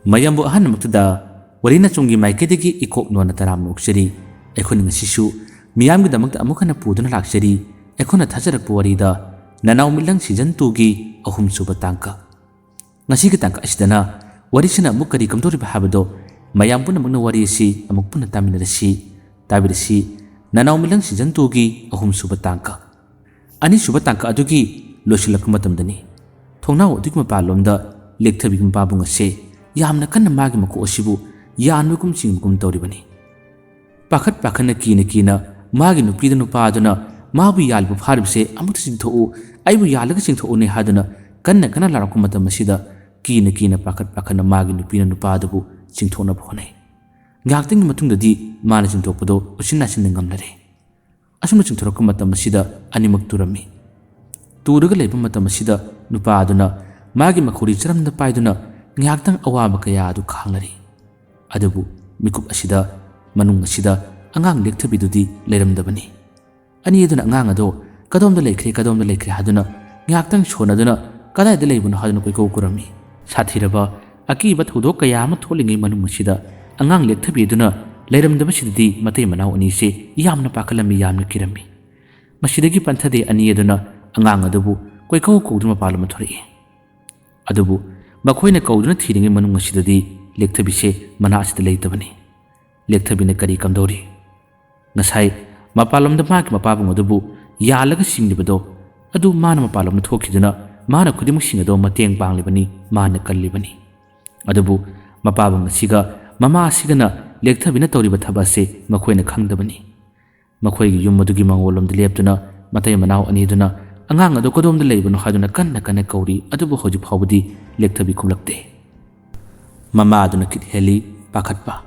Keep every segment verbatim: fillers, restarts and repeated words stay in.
ꯃꯌꯥꯝꯕꯨ ꯑꯍꯥꯟꯕꯃꯛꯇꯗ ꯋꯥꯔꯤ ꯅꯆꯨꯝꯒꯤ ꯃꯥꯏꯀꯩꯗꯒꯤ ꯏꯀꯣꯛ ꯅꯣꯟꯅ ꯇꯔꯥꯝꯅ ꯑꯣꯛꯆꯔꯤ꯫ ꯑꯩꯈꯣꯏꯅ ꯉꯁꯤꯁꯨ ꯃꯤꯌꯥꯝꯒꯤꯗꯃꯛꯇ ꯑꯃꯨꯛ ꯍꯟꯅ ꯄꯨꯗꯨꯅ ꯂꯥꯛꯆꯔꯤ꯫ ꯑꯩꯈꯣꯏꯅ ꯊꯥꯖꯔꯛꯄ ꯋꯥꯔꯤꯗ ꯅꯅꯥꯎ ꯃꯤꯠꯂꯪ season twoꯒꯤ ꯑꯍꯨꯝꯁꯨꯕ ꯇꯥꯡꯀꯛ꯫ ꯉꯁꯤꯒꯤ ꯇꯥꯡꯀꯛ ꯑꯁꯤꯗꯅ ꯋꯥꯔꯤꯁꯤꯅ ꯑꯃꯨꯛ ꯀꯔꯤ ꯀꯝꯗꯧꯔꯤꯕ ꯍꯥꯏꯕꯗꯣ ꯃꯌꯥꯝ ꯄꯨꯝꯅꯃꯛꯅ ꯋꯥꯔꯤ ꯑꯁꯤ ꯑꯃꯨꯛ ꯄꯨꯟꯅ ꯇꯥꯃꯤꯟꯅꯔꯁꯤ꯫ ꯇꯥꯕꯤꯔꯁꯤ ꯅꯅꯥꯎ ꯃꯤꯠꯂꯪ season twoꯒꯤ ꯑꯍꯨꯝꯁꯨꯕ ꯇꯥꯡꯀꯛ꯫ ꯑꯅꯤꯁꯨꯕ ꯇꯥꯡꯀꯛ ꯑꯗꯨꯒꯤ ꯂꯣꯏꯁꯤꯜꯂꯛꯄ ꯃꯇꯝꯗꯅꯤ꯫ ꯊꯣꯡꯅꯥꯎ ꯑꯗꯨꯒꯤ ꯃꯄꯥꯟꯂꯣꯝꯗ ꯂꯦꯛꯊꯕꯤꯒꯤ ꯃꯄꯥꯕꯨꯡ ꯑꯁꯦ ꯌꯥꯝꯅ ꯀꯟꯅ ꯃꯥꯒꯤ ꯃꯀꯣꯛ ꯑꯁꯤꯕꯨ ꯌꯥꯟꯕꯒꯨꯝ ꯆꯤꯡꯕꯒꯨꯝ ꯇꯧꯔꯤꯕꯅꯤ꯫ ꯄꯥꯈꯠ ꯄꯥꯈꯠꯅ ꯀꯤꯅ ꯀꯤꯅ ꯃꯥꯒꯤ ꯅꯨꯄꯤꯗ ꯅꯨꯄꯥ ꯑꯗꯨꯅ ꯃꯥꯕꯨ ꯌꯥꯜꯂꯤꯕ ꯐꯥꯔꯤꯕꯁꯦ ꯑꯃꯨꯛꯇ ꯆꯤꯡꯊꯣꯛꯎ, ꯑꯩꯕꯨ ꯌꯥꯜꯂꯒ ꯆꯤꯡꯊꯣꯛꯎꯅꯦ ꯍꯥꯏꯗꯨꯅ ꯀꯟꯅ ꯀꯟꯅ ꯂꯥꯎꯔꯛꯄ ꯃꯇꯝ ꯑꯁꯤꯗ ꯀꯤꯅ ꯀꯤꯅ ꯄꯥꯈꯠ ꯄꯥꯈꯠꯅ ꯃꯥꯒꯤ ꯅꯨꯄꯤꯅ ꯅꯨꯄꯥ ꯑꯗꯨꯕꯨ ꯆꯤꯡꯊꯣꯛꯅꯕ ꯍꯣꯠꯅꯩ꯫ ꯉꯥꯏꯍꯥꯛꯇꯪꯒꯤ ꯃꯇꯨꯡꯗꯗꯤ ꯃꯥꯅ ꯆꯤꯡꯊꯣꯛꯄꯗꯣ ꯎꯆꯤꯟ ꯅꯥꯆꯤꯟꯅ ꯉꯝꯂꯔꯦ꯫ ꯑꯁꯨꯝꯅ ꯆꯤꯡꯊꯣꯔꯛꯄ ꯃꯇꯝ ꯑꯁꯤꯗ ꯑꯅꯤꯃꯛ ꯇꯨꯔꯝꯃꯤ꯫ ꯇꯨꯔꯒ ꯂꯩꯕ ꯃꯇꯝ ꯑꯁꯤꯗ ꯅꯨꯄꯥ ꯑꯗꯨꯅ ꯃꯥꯒꯤ ꯃꯈꯧꯔꯤ ꯆꯔꯝꯗ ꯄꯥꯏꯗꯨꯅ ꯉꯥꯏꯍꯥꯛꯇꯪ ꯑꯋꯥꯕ ꯀꯌꯥ ꯑꯗꯨ ꯈꯥꯡꯅꯔꯤ꯫ ꯑꯗꯨꯕꯨ ꯃꯤꯀꯨꯞ ꯑꯁꯤꯗ ꯃꯅꯨꯡ ꯑꯁꯤꯗ ꯑꯉꯥꯡ ꯂꯦꯛꯊꯕꯤꯗꯨꯗꯤ ꯂꯩꯔꯝꯗꯕꯅꯤ꯫ ꯑꯅꯤ ꯑꯗꯨꯅ ꯑꯉꯥꯡ ꯑꯗꯣ "ꯀꯗꯣꯝꯗ ꯂꯩꯈ꯭ꯔꯦ, ꯀꯗꯣꯝꯗ ꯂꯩꯈ꯭ꯔꯦ?" ꯍꯥꯏꯗꯨꯅ ꯉꯥꯏꯍꯥꯛꯇꯪ ꯁꯣꯟꯅꯗꯨꯅ "ꯀꯗꯥꯏꯗ ꯂꯩꯕꯅꯣ?" ꯍꯥꯏꯗꯨꯅ ꯀꯣꯏꯀꯧ ꯀꯧꯔꯝꯃꯤ꯫ ꯁꯥꯊꯤꯔꯕ ꯑꯀꯤꯕ ꯊꯧꯗꯣꯛ ꯀꯌꯥ ꯑꯃ ꯊꯣꯛꯂꯤꯉꯩ ꯃꯅꯨꯡ ꯑꯁꯤꯗ ꯑꯉꯥꯡ ꯂꯦꯛꯊꯕꯤ ꯑꯗꯨꯅ ꯂꯩꯔꯝꯗꯕꯁꯤꯗꯗꯤ ꯃꯇꯩ ꯃꯅꯥꯎ ꯑꯅꯤꯁꯦ ꯌꯥꯝꯅ ꯄꯥꯈꯠꯂꯝꯃꯤ, ꯌꯥꯝꯅ ꯀꯤꯔꯝꯃꯤ꯫ ꯃꯁꯤꯗꯒꯤ ꯄꯟꯊꯗꯦ ꯑꯅꯤ ꯑꯗꯨꯅ ꯑꯉꯥꯡ ꯑꯗꯨꯕꯨ ꯀꯣꯏꯀꯧ ꯀꯧꯗꯨꯅ ꯃꯄꯥꯟꯂꯣꯝꯗ ꯊꯣꯔꯛꯏ꯫ ꯑꯗꯨꯕꯨ ꯃꯈꯣꯏꯅ ꯀꯧꯗꯨꯅ ꯊꯤꯔꯤꯉꯩ ꯃꯅꯨꯡ ꯑꯁꯤꯗꯗꯤ ꯂꯦꯛꯊꯕꯤꯁꯦ ꯃꯅꯥꯛ ꯑꯁꯤꯗ ꯂꯩꯇꯕꯅꯤ꯫ ꯂꯦꯛꯊꯕꯤꯅ ꯀꯔꯤ ꯀꯝꯗꯧꯔꯤ? ꯉꯁꯥꯏ ꯃꯄꯥꯟꯂꯣꯝꯗ ꯃꯥꯒꯤ ꯃꯄꯥꯕꯨꯡ ꯑꯗꯨꯕꯨ ꯌꯥꯜꯂꯒ ꯆꯤꯡꯂꯤꯕꯗꯣ ꯑꯗꯨ ꯃꯥꯅ ꯃꯄꯥꯟꯂꯣꯝꯗ ꯊꯣꯛꯈꯤꯗꯨꯅ ꯃꯥꯅ ꯈꯨꯗꯤꯡꯃꯛꯁꯤꯡ ꯑꯗꯣ ꯃꯇꯦꯡ ꯄꯥꯡꯂꯤꯕꯅꯤ, ꯃꯥꯅ ꯀꯜꯂꯤꯕꯅꯤ꯫ ꯑꯗꯨꯕꯨ ꯃꯄꯥꯕꯨꯡ ꯑꯁꯤꯒ ꯃꯃꯥ ꯑꯁꯤꯒꯅ ꯂꯦꯛꯊꯕꯤꯅ ꯇꯧꯔꯤꯕ ꯊꯕꯛ ꯑꯁꯤ ꯃꯈꯣꯏꯅ ꯈꯪꯗꯕꯅꯤ꯫ ꯃꯈꯣꯏꯒꯤ ꯌꯨꯝ ꯑꯗꯨꯒꯤ ꯃꯉꯣꯜꯂꯣꯝꯗ ꯂꯦꯞꯇꯨꯅ ꯃꯇꯩ ꯃꯅꯥꯎ ꯑꯅꯤꯗꯨꯅ ꯑꯉꯥꯡ ꯑꯗꯨ ꯀꯗꯣꯝꯗ ꯂꯩꯕꯅꯣ ꯍꯥꯏꯗꯨꯅ ꯀꯟꯅ ꯀꯟꯅ ꯀꯧꯔꯤ, ꯑꯗꯨꯕꯨ ꯍꯧꯖꯤꯛ ꯐꯥꯎꯕꯗꯤ ꯂꯦꯛꯊꯕꯤ ꯈꯨꯝꯂꯛꯇꯦ꯫ ꯃꯃꯥ ꯑꯗꯨꯅ ꯀꯤꯠ ꯍꯦꯜꯂꯤ, ꯄꯥꯈꯠꯄ꯫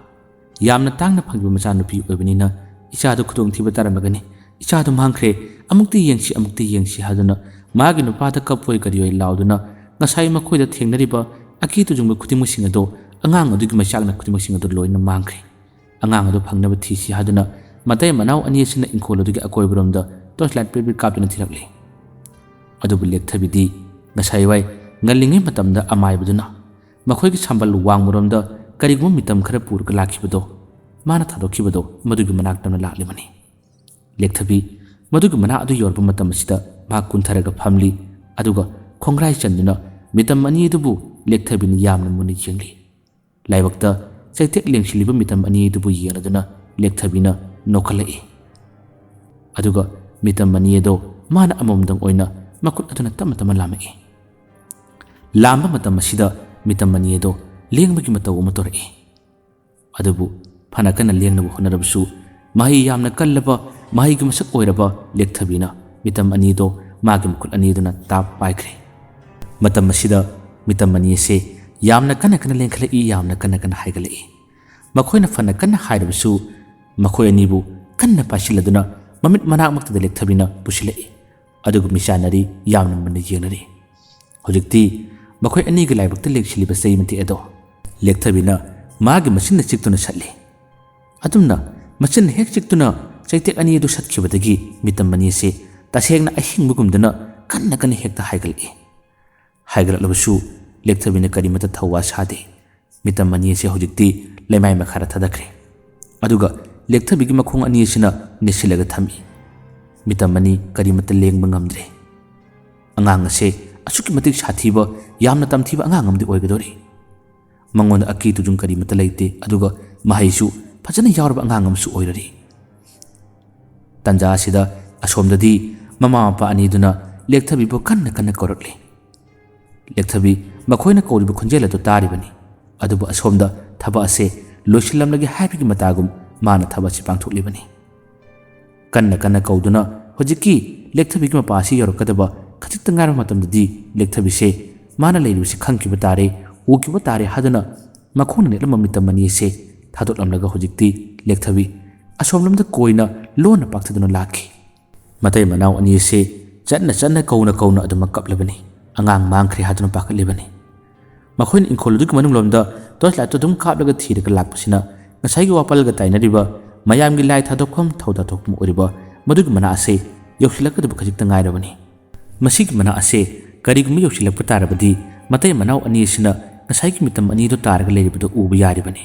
ꯌꯥꯝꯅ ꯇꯥꯡꯅ ꯐꯪꯈꯤꯕ ꯃꯆꯥꯅꯨꯄꯤ ꯑꯣꯏꯕꯅꯤꯅ ꯏꯆꯥꯗꯨ ꯈꯨꯗꯣꯡꯊꯤꯕ ꯇꯥꯔꯝꯂꯒꯅꯤ, "ꯏꯆꯥꯗꯨ ꯃꯥꯡꯈ꯭ꯔꯦ, ꯑꯃꯨꯛꯇ ꯌꯦꯡꯁꯤ, ꯑꯃꯨꯛꯇ ꯌꯦꯡꯁꯤ" ꯍꯥꯏꯗꯨꯅ ꯃꯥꯒꯤ ꯅꯨꯄꯥꯗ ꯀꯞꯄꯣꯏ ꯀꯔꯤꯑꯣꯏ ꯂꯥꯎꯗꯨꯅ ꯉꯁꯥꯏ ꯃꯈꯣꯏꯗ ꯊꯦꯡꯅꯔꯤꯕ ꯑꯀꯤ ꯇꯨꯖꯨꯡꯕ ꯈꯨꯗꯤꯡꯃꯛꯁꯤꯡ ꯑꯗꯣ, ꯑꯉꯥꯡ ꯑꯗꯨꯒꯤ ꯃꯩꯆꯥꯛꯅ ꯈꯨꯗꯤꯡꯃꯛꯁꯤꯡ ꯑꯗꯨ ꯂꯣꯏꯅ ꯃꯥꯡꯈ꯭ꯔꯦ꯫ ꯑꯉꯥꯡ ꯑꯗꯨ ꯐꯪꯅꯕ ꯊꯤꯁꯤ ꯍꯥꯏꯗꯨꯅ ꯃꯇꯩ ꯃꯅꯥꯎ ꯑꯅꯤ ꯑꯁꯤꯅ ꯏꯪꯈꯣꯜ ꯑꯗꯨꯒꯤ ꯑꯀꯣꯏꯕꯔꯣꯝꯗ torch light ꯄꯤꯠ ꯄꯤꯠ ꯀꯥꯞꯇꯨꯅ ꯊꯤꯔꯛꯂꯤ꯫ ꯑꯗꯨꯕꯨ ꯂꯦꯛꯊꯕꯤꯗꯤ ꯉꯁꯥꯏ ꯋꯥꯏ ꯉꯜꯂꯤꯉꯩ ꯃꯇꯝꯗ ꯑꯃꯥꯏꯕꯗꯨꯅ ꯃꯈꯣꯏꯒꯤ ꯁꯝꯕꯜ ꯋꯥꯡꯃꯔꯣꯝꯗ ꯀꯔꯤꯒꯨꯝꯕ ꯃꯤꯇꯝ ꯈꯔ ꯄꯨꯔꯒ ꯂꯥꯛꯈꯤꯕꯗꯣ, ꯃꯥꯅ ꯊꯥꯗꯣꯛꯈꯤꯕꯗꯣ, ꯃꯗꯨꯒꯤ ꯃꯅꯥꯛꯇ ꯂꯥꯛꯂꯤꯕꯅꯤ꯫ ꯂꯦꯛꯊꯕꯤ ꯃꯗꯨꯒꯤ ꯃꯅꯥꯛ ꯑꯗꯨ ꯌꯧꯔꯕ ꯃꯇꯝ ꯑꯁꯤꯗ ꯃꯍꯥꯛ ꯀꯨꯟꯊꯔꯒ ꯐꯝꯂꯤ, ꯑꯗꯨꯒ ꯈꯣꯡꯒ꯭ꯔꯥꯏ ꯆꯟꯗꯨꯅ ꯃꯤꯇꯝ ꯑꯅꯤ ꯑꯗꯨꯕꯨ ꯂꯦꯛꯊꯕꯤꯅ ꯌꯥꯝꯅ ꯃꯨꯟꯅ ꯌꯦꯡꯂꯤ꯫ ꯂꯥꯏꯕꯛꯇ ꯆꯩꯇꯦꯛ ꯂꯦꯡꯁꯤꯜꯂꯤꯕ ꯃꯤꯇꯝ ꯑꯅꯤ ꯑꯗꯨꯕꯨ ꯌꯦꯡꯂꯗꯨꯅ ꯂꯦꯛꯊꯕꯤꯅ ꯅꯣꯛꯈꯠꯂꯛꯏ꯫ ꯑꯗꯨꯒ ꯃꯤꯇꯝ ꯑꯅꯤ ꯑꯗꯣ ꯃꯥꯅ ꯑꯃꯃꯝꯗꯪ ꯑꯣꯏꯅ ꯃꯈꯨꯠ ꯑꯗꯨꯅ ꯇꯞꯅ ꯇꯞꯅ ꯂꯥꯝꯃꯛꯏ꯫ ꯂꯥꯝꯕ ꯃꯇꯝ ꯑꯁꯤꯗ ꯃꯤꯇꯝ ꯑꯅꯤ ꯑꯗꯣ ꯂꯦꯡꯕꯒꯤ ꯃꯇꯧ ꯑꯃ ꯇꯧꯔꯛꯏ꯫ ꯑꯗꯨꯕꯨ ꯐꯅ ꯀꯟꯅ ꯂꯦꯡꯅꯕ ꯍꯣꯠꯅꯔꯕꯁꯨ, ꯃꯍꯩ ꯌꯥꯝꯅ ꯀꯜꯂꯕ, ꯃꯍꯩꯒꯤ ꯃꯁꯛ ꯑꯣꯏꯔꯕ ꯂꯦꯛꯊꯕꯤꯅ ꯃꯤꯇꯝ ꯑꯅꯤꯗꯣ ꯃꯥꯒꯤ ꯃꯈꯨꯠ ꯑꯅꯤꯗꯨꯅ ꯇꯥꯞ ꯄꯥꯏꯈ꯭ꯔꯦ꯫ ꯃꯇꯝ ꯑꯁꯤꯗ ꯃꯤꯇꯝ ꯑꯅꯤ ꯑꯁꯦ ꯌꯥꯝꯅ ꯀꯟꯅ ꯀꯟꯅ ꯂꯦꯡꯈꯠꯂꯛꯏ, ꯌꯥꯝꯅ ꯀꯟꯅ ꯀꯟꯅ ꯍꯥꯏꯒꯠꯂꯛꯏ꯫ ꯃꯈꯣꯏꯅ ꯐꯅ ꯀꯟꯅ ꯍꯥꯏꯔꯕꯁꯨ, ꯃꯈꯣꯏ ꯑꯅꯤꯕꯨ ꯀꯟꯅ ꯄꯥꯏꯁꯤꯜꯂꯗꯨꯅ ꯃꯃꯤꯠ ꯃꯅꯥꯛꯃꯛꯇꯗ ꯂꯦꯛꯊꯕꯤꯅ ꯄꯨꯁꯤꯜꯂꯛꯏ꯫ ꯑꯗꯨꯒ ꯃꯤꯆꯥꯟꯅꯔꯤ, ꯌꯥꯝꯅ ꯃꯨꯟꯅ ꯌꯦꯡꯅꯔꯤ꯫ ꯍꯧꯖꯤꯛꯇꯤ ꯃꯈꯣꯏ ꯑꯅꯤꯒꯤ ꯂꯥꯏꯕꯛꯇ ꯂꯦꯡꯁꯤꯜꯂꯤꯕ ꯆꯩ ꯃꯇꯦꯛ ꯑꯗꯣ ꯂꯦꯛꯊꯕꯤꯅ ꯃꯥꯒꯤ ꯃꯆꯤꯟꯅ ꯆꯤꯛꯇꯨꯅ ꯁꯠꯂꯤ꯫ ꯑꯗꯨꯝꯅ ꯃꯆꯤꯟꯅ ꯍꯦꯛ ꯆꯤꯛꯇꯨꯅ ꯆꯩꯇꯦꯛ ꯑꯅꯤ ꯑꯗꯨ ꯁꯠꯈꯤꯕꯗꯒꯤ ꯃꯤꯇꯝ ꯑꯅꯤ ꯑꯁꯤ ꯇꯁꯦꯡꯅ ꯑꯍꯤꯡꯕꯒꯨꯝꯗꯨꯅ ꯀꯟꯅ ꯀꯟꯅ ꯍꯦꯛꯇ ꯍꯥꯏꯒꯠꯂꯛꯏ꯫ ꯍꯥꯏꯒꯠꯂꯛꯂꯕꯁꯨ ꯂꯦꯛꯊꯕꯤꯅ ꯀꯔꯤꯃꯠꯇ ꯊꯧꯋꯥ ꯁꯥꯗꯦ꯫ ꯃꯤꯇꯝ ꯑꯅꯤ ꯑꯁꯤ ꯍꯧꯖꯤꯛꯇꯤ ꯂꯩꯃꯥꯏ ꯃꯈꯥꯗ ꯊꯥꯗꯈ꯭ꯔꯦ꯫ ꯑꯗꯨꯒ ꯂꯦꯛꯊꯕꯤꯒꯤ ꯃꯈꯣꯡ ꯑꯅꯤ ꯑꯁꯤꯅ ꯅꯦꯠꯁꯤꯜꯂꯒ ꯊꯝꯃꯤ꯫ ꯃꯤꯇꯝ ꯑꯅꯤ ꯀꯔꯤꯃꯠꯇ ꯂꯦꯡꯕ ꯉꯝꯗ꯭ꯔꯦ꯫ ꯑꯉꯥꯡ ꯑꯁꯦ ꯑꯁꯨꯛꯀꯤ ꯃꯇꯤꯛ ꯁꯥꯊꯤꯕ, ꯌꯥꯝꯅ ꯇꯝꯊꯤꯕ ꯑꯉꯥꯡ ꯑꯃꯗꯤ ꯑꯣꯏꯒꯗꯧꯔꯤ꯫ ꯃꯉꯣꯟꯗ ꯑꯀꯤ ꯇꯨꯖꯨꯡ ꯀꯔꯤꯃꯠꯇ ꯂꯩꯇꯦ, ꯑꯗꯨꯒ ꯃꯍꯩꯁꯨ ꯐꯖꯅ ꯌꯥꯎꯔꯕ ꯑꯉꯥꯡ ꯑꯃꯁꯨ ꯑꯣꯏꯔꯔꯤ꯫ ꯇꯟꯖꯥ ꯑꯁꯤꯗ ꯑꯁꯣꯝꯗꯗꯤ ꯃꯃꯥ ꯃꯄꯥ ꯑꯅꯤꯗꯨꯅ ꯂꯦꯛꯊꯕꯤꯕꯨ ꯀꯟꯅ ꯀꯟꯅ ꯀꯧꯔꯛꯂꯤ꯫ ꯂꯦꯛꯊꯕꯤ ꯃꯈꯣꯏꯅ ꯀꯧꯔꯤꯕ ꯈꯣꯟꯖꯦꯜ ꯑꯗꯨ ꯇꯥꯔꯤꯕꯅꯤ, ꯑꯗꯨꯕꯨ ꯑꯁꯣꯝꯗ ꯊꯕꯛ ꯑꯁꯦ ꯂꯣꯏꯁꯤꯜꯂꯝꯂꯒꯦ ꯍꯥꯏꯕꯒꯤ ꯃꯇꯥꯒꯨꯝ ꯃꯥꯅ ꯊꯕꯛ ꯑꯁꯤ ꯄꯥꯡꯊꯣꯛꯂꯤꯕꯅꯤ꯫ ꯀꯟꯅ ꯀꯟꯅ ꯀꯧꯗꯨꯅ ꯍꯧꯖꯤꯛꯀꯤ ꯂꯦꯛꯊꯕꯤꯒꯤ ꯃꯄꯥ ꯑꯁꯤ ꯌꯧꯔꯛꯀꯗꯕ ꯈꯖꯤꯛꯇ ꯉꯥꯏꯔꯕ ꯃꯇꯝꯗꯗꯤ ꯂꯦꯛꯊꯕꯤꯁꯦ ꯃꯥꯅ ꯂꯩꯔꯤꯕꯁꯤ ꯈꯪꯈꯤꯕ ꯇꯥꯔꯦ, ꯎꯈꯤꯕ ꯇꯥꯔꯦ ꯍꯥꯏꯗꯨꯅ ꯃꯈꯣꯡꯅ ꯅꯦꯠꯂꯝꯕ ꯃꯤꯇꯝ ꯑꯅꯤ ꯑꯁꯦ ꯊꯥꯗꯣꯛꯂꯝꯂꯒ ꯍꯧꯖꯤꯛꯇꯤ ꯂꯦꯛꯊꯕꯤ ꯑꯁꯣꯝꯂꯣꯝꯗ ꯀꯣꯏꯅ ꯂꯣꯟꯅ ꯄꯥꯛꯊꯗꯨꯅ ꯂꯥꯛꯈꯤ꯫ ꯃꯇꯩ ꯃꯅꯥꯎ ꯑꯅꯤ ꯑꯁꯤ ꯆꯠꯅ ꯆꯠꯅ ꯀꯧꯅ ꯀꯧꯅ ꯑꯗꯨꯃꯛ ꯀꯞꯂꯕꯅꯤ꯫ ꯑꯉꯥꯡ ꯃꯥꯡꯈ꯭ꯔꯦ ꯍꯥꯏꯗꯨꯅ ꯄꯥꯈꯠꯂꯤꯕꯅꯤ꯫ ꯃꯈꯣꯏꯅ ꯏꯪꯈꯣꯜ ꯑꯗꯨꯒꯤ ꯃꯅꯨꯡꯂꯣꯝꯗ ꯇꯣꯔꯆ ꯂꯥꯏꯠꯇꯨ ꯑꯗꯨꯝ ꯀꯥꯞꯂꯒ ꯊꯤꯔꯒ ꯂꯥꯛꯄꯁꯤꯅ ꯉꯁꯥꯏꯒꯤ ꯋꯥꯄꯜꯒ ꯇꯥꯏꯅꯔꯤꯕ ꯃꯌꯥꯝꯒꯤ ꯂꯥꯏ ꯊꯥꯗꯣꯛꯐꯝ ꯊꯧꯗꯥ ꯊꯣꯛꯐꯝ ꯑꯣꯏꯔꯤꯕ ꯃꯗꯨꯒꯤ ꯃꯅꯥꯛ ꯑꯁꯦ ꯌꯧꯁꯤꯜꯂꯛꯀꯗꯕ ꯈꯖꯤꯛꯇ ꯉꯥꯏꯔꯕꯅꯤ꯫ ꯃꯁꯤꯒꯤ ꯃꯅꯥꯛ ꯑꯁꯦ ꯀꯔꯤꯒꯨꯝꯕ ꯌꯧꯁꯤꯜꯂꯛꯄ ꯇꯥꯔꯕꯗꯤ ꯃꯇꯩ ꯃꯅꯥꯎ ꯑꯅꯤ ꯑꯁꯤꯅ ꯉꯁꯥꯏꯒꯤ ꯃꯤꯇꯝ ꯑꯅꯤꯗꯨ ꯇꯥꯔꯒ ꯂꯩꯔꯤꯕꯗꯨ ꯎꯕ ꯌꯥꯔꯤꯕꯅꯤ꯫